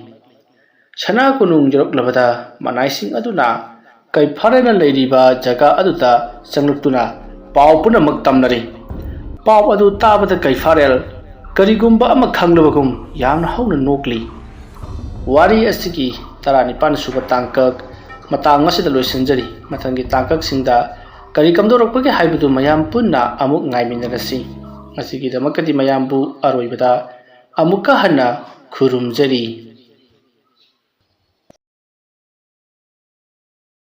ꯁꯅꯥ ꯀꯣꯅꯨꯡ ꯌꯧꯔꯛꯂꯕꯗ ꯃꯅꯥꯏꯁꯤꯡ ꯑꯗꯨꯅ ꯀꯩꯐꯥꯔꯦꯜꯅ ꯂꯩꯔꯤꯕ ꯖꯒꯥ ꯑꯗꯨꯗ ꯆꯪꯂꯛꯇꯨꯅ ꯄꯥꯎ ꯄꯨꯝꯅꯃꯛ ꯇꯝꯅꯔꯤ꯫ ꯄꯥꯎ ꯑꯗꯨ ꯇꯥꯕꯗ ꯀꯩꯐꯥꯔꯦꯜ ꯀꯔꯤꯒꯨꯝꯕ ꯑꯃ ꯈꯪꯂꯕꯒꯨꯝ ꯌꯥꯝꯅ ꯍꯧꯅ ꯅꯣꯛꯂꯤ꯫ ꯋꯥꯔꯤ ꯑꯁꯤꯒꯤ ꯇꯔꯥꯅꯤꯄꯥꯟ ꯁꯨꯕ ꯇꯥꯡꯀꯛ ꯃꯇꯥꯡ ꯑꯁꯤꯗ ꯂꯣꯏꯁꯤꯟꯖꯔꯤ꯫ ꯃꯊꯪꯒꯤ ꯇꯥꯡꯀꯛꯁꯤꯡꯗ ꯀꯔꯤ ꯀꯝꯗꯧꯔꯛꯄꯒꯦ ꯍꯥꯏꯕꯗꯨ ꯃꯌꯥꯝ ꯄꯨꯟꯅ ꯑꯃꯨꯛ ꯉꯥꯏꯃꯤꯟꯅꯔꯁꯤ꯫ ꯉꯁꯤꯒꯤꯗꯃꯛꯇꯗꯤ ꯃꯌꯥꯝꯕꯨ ꯑꯔꯣꯏꯕꯗ ꯑꯃꯨꯛꯀ ꯍꯟꯅ ꯈꯨꯔꯨꯝꯖꯔꯤ꯫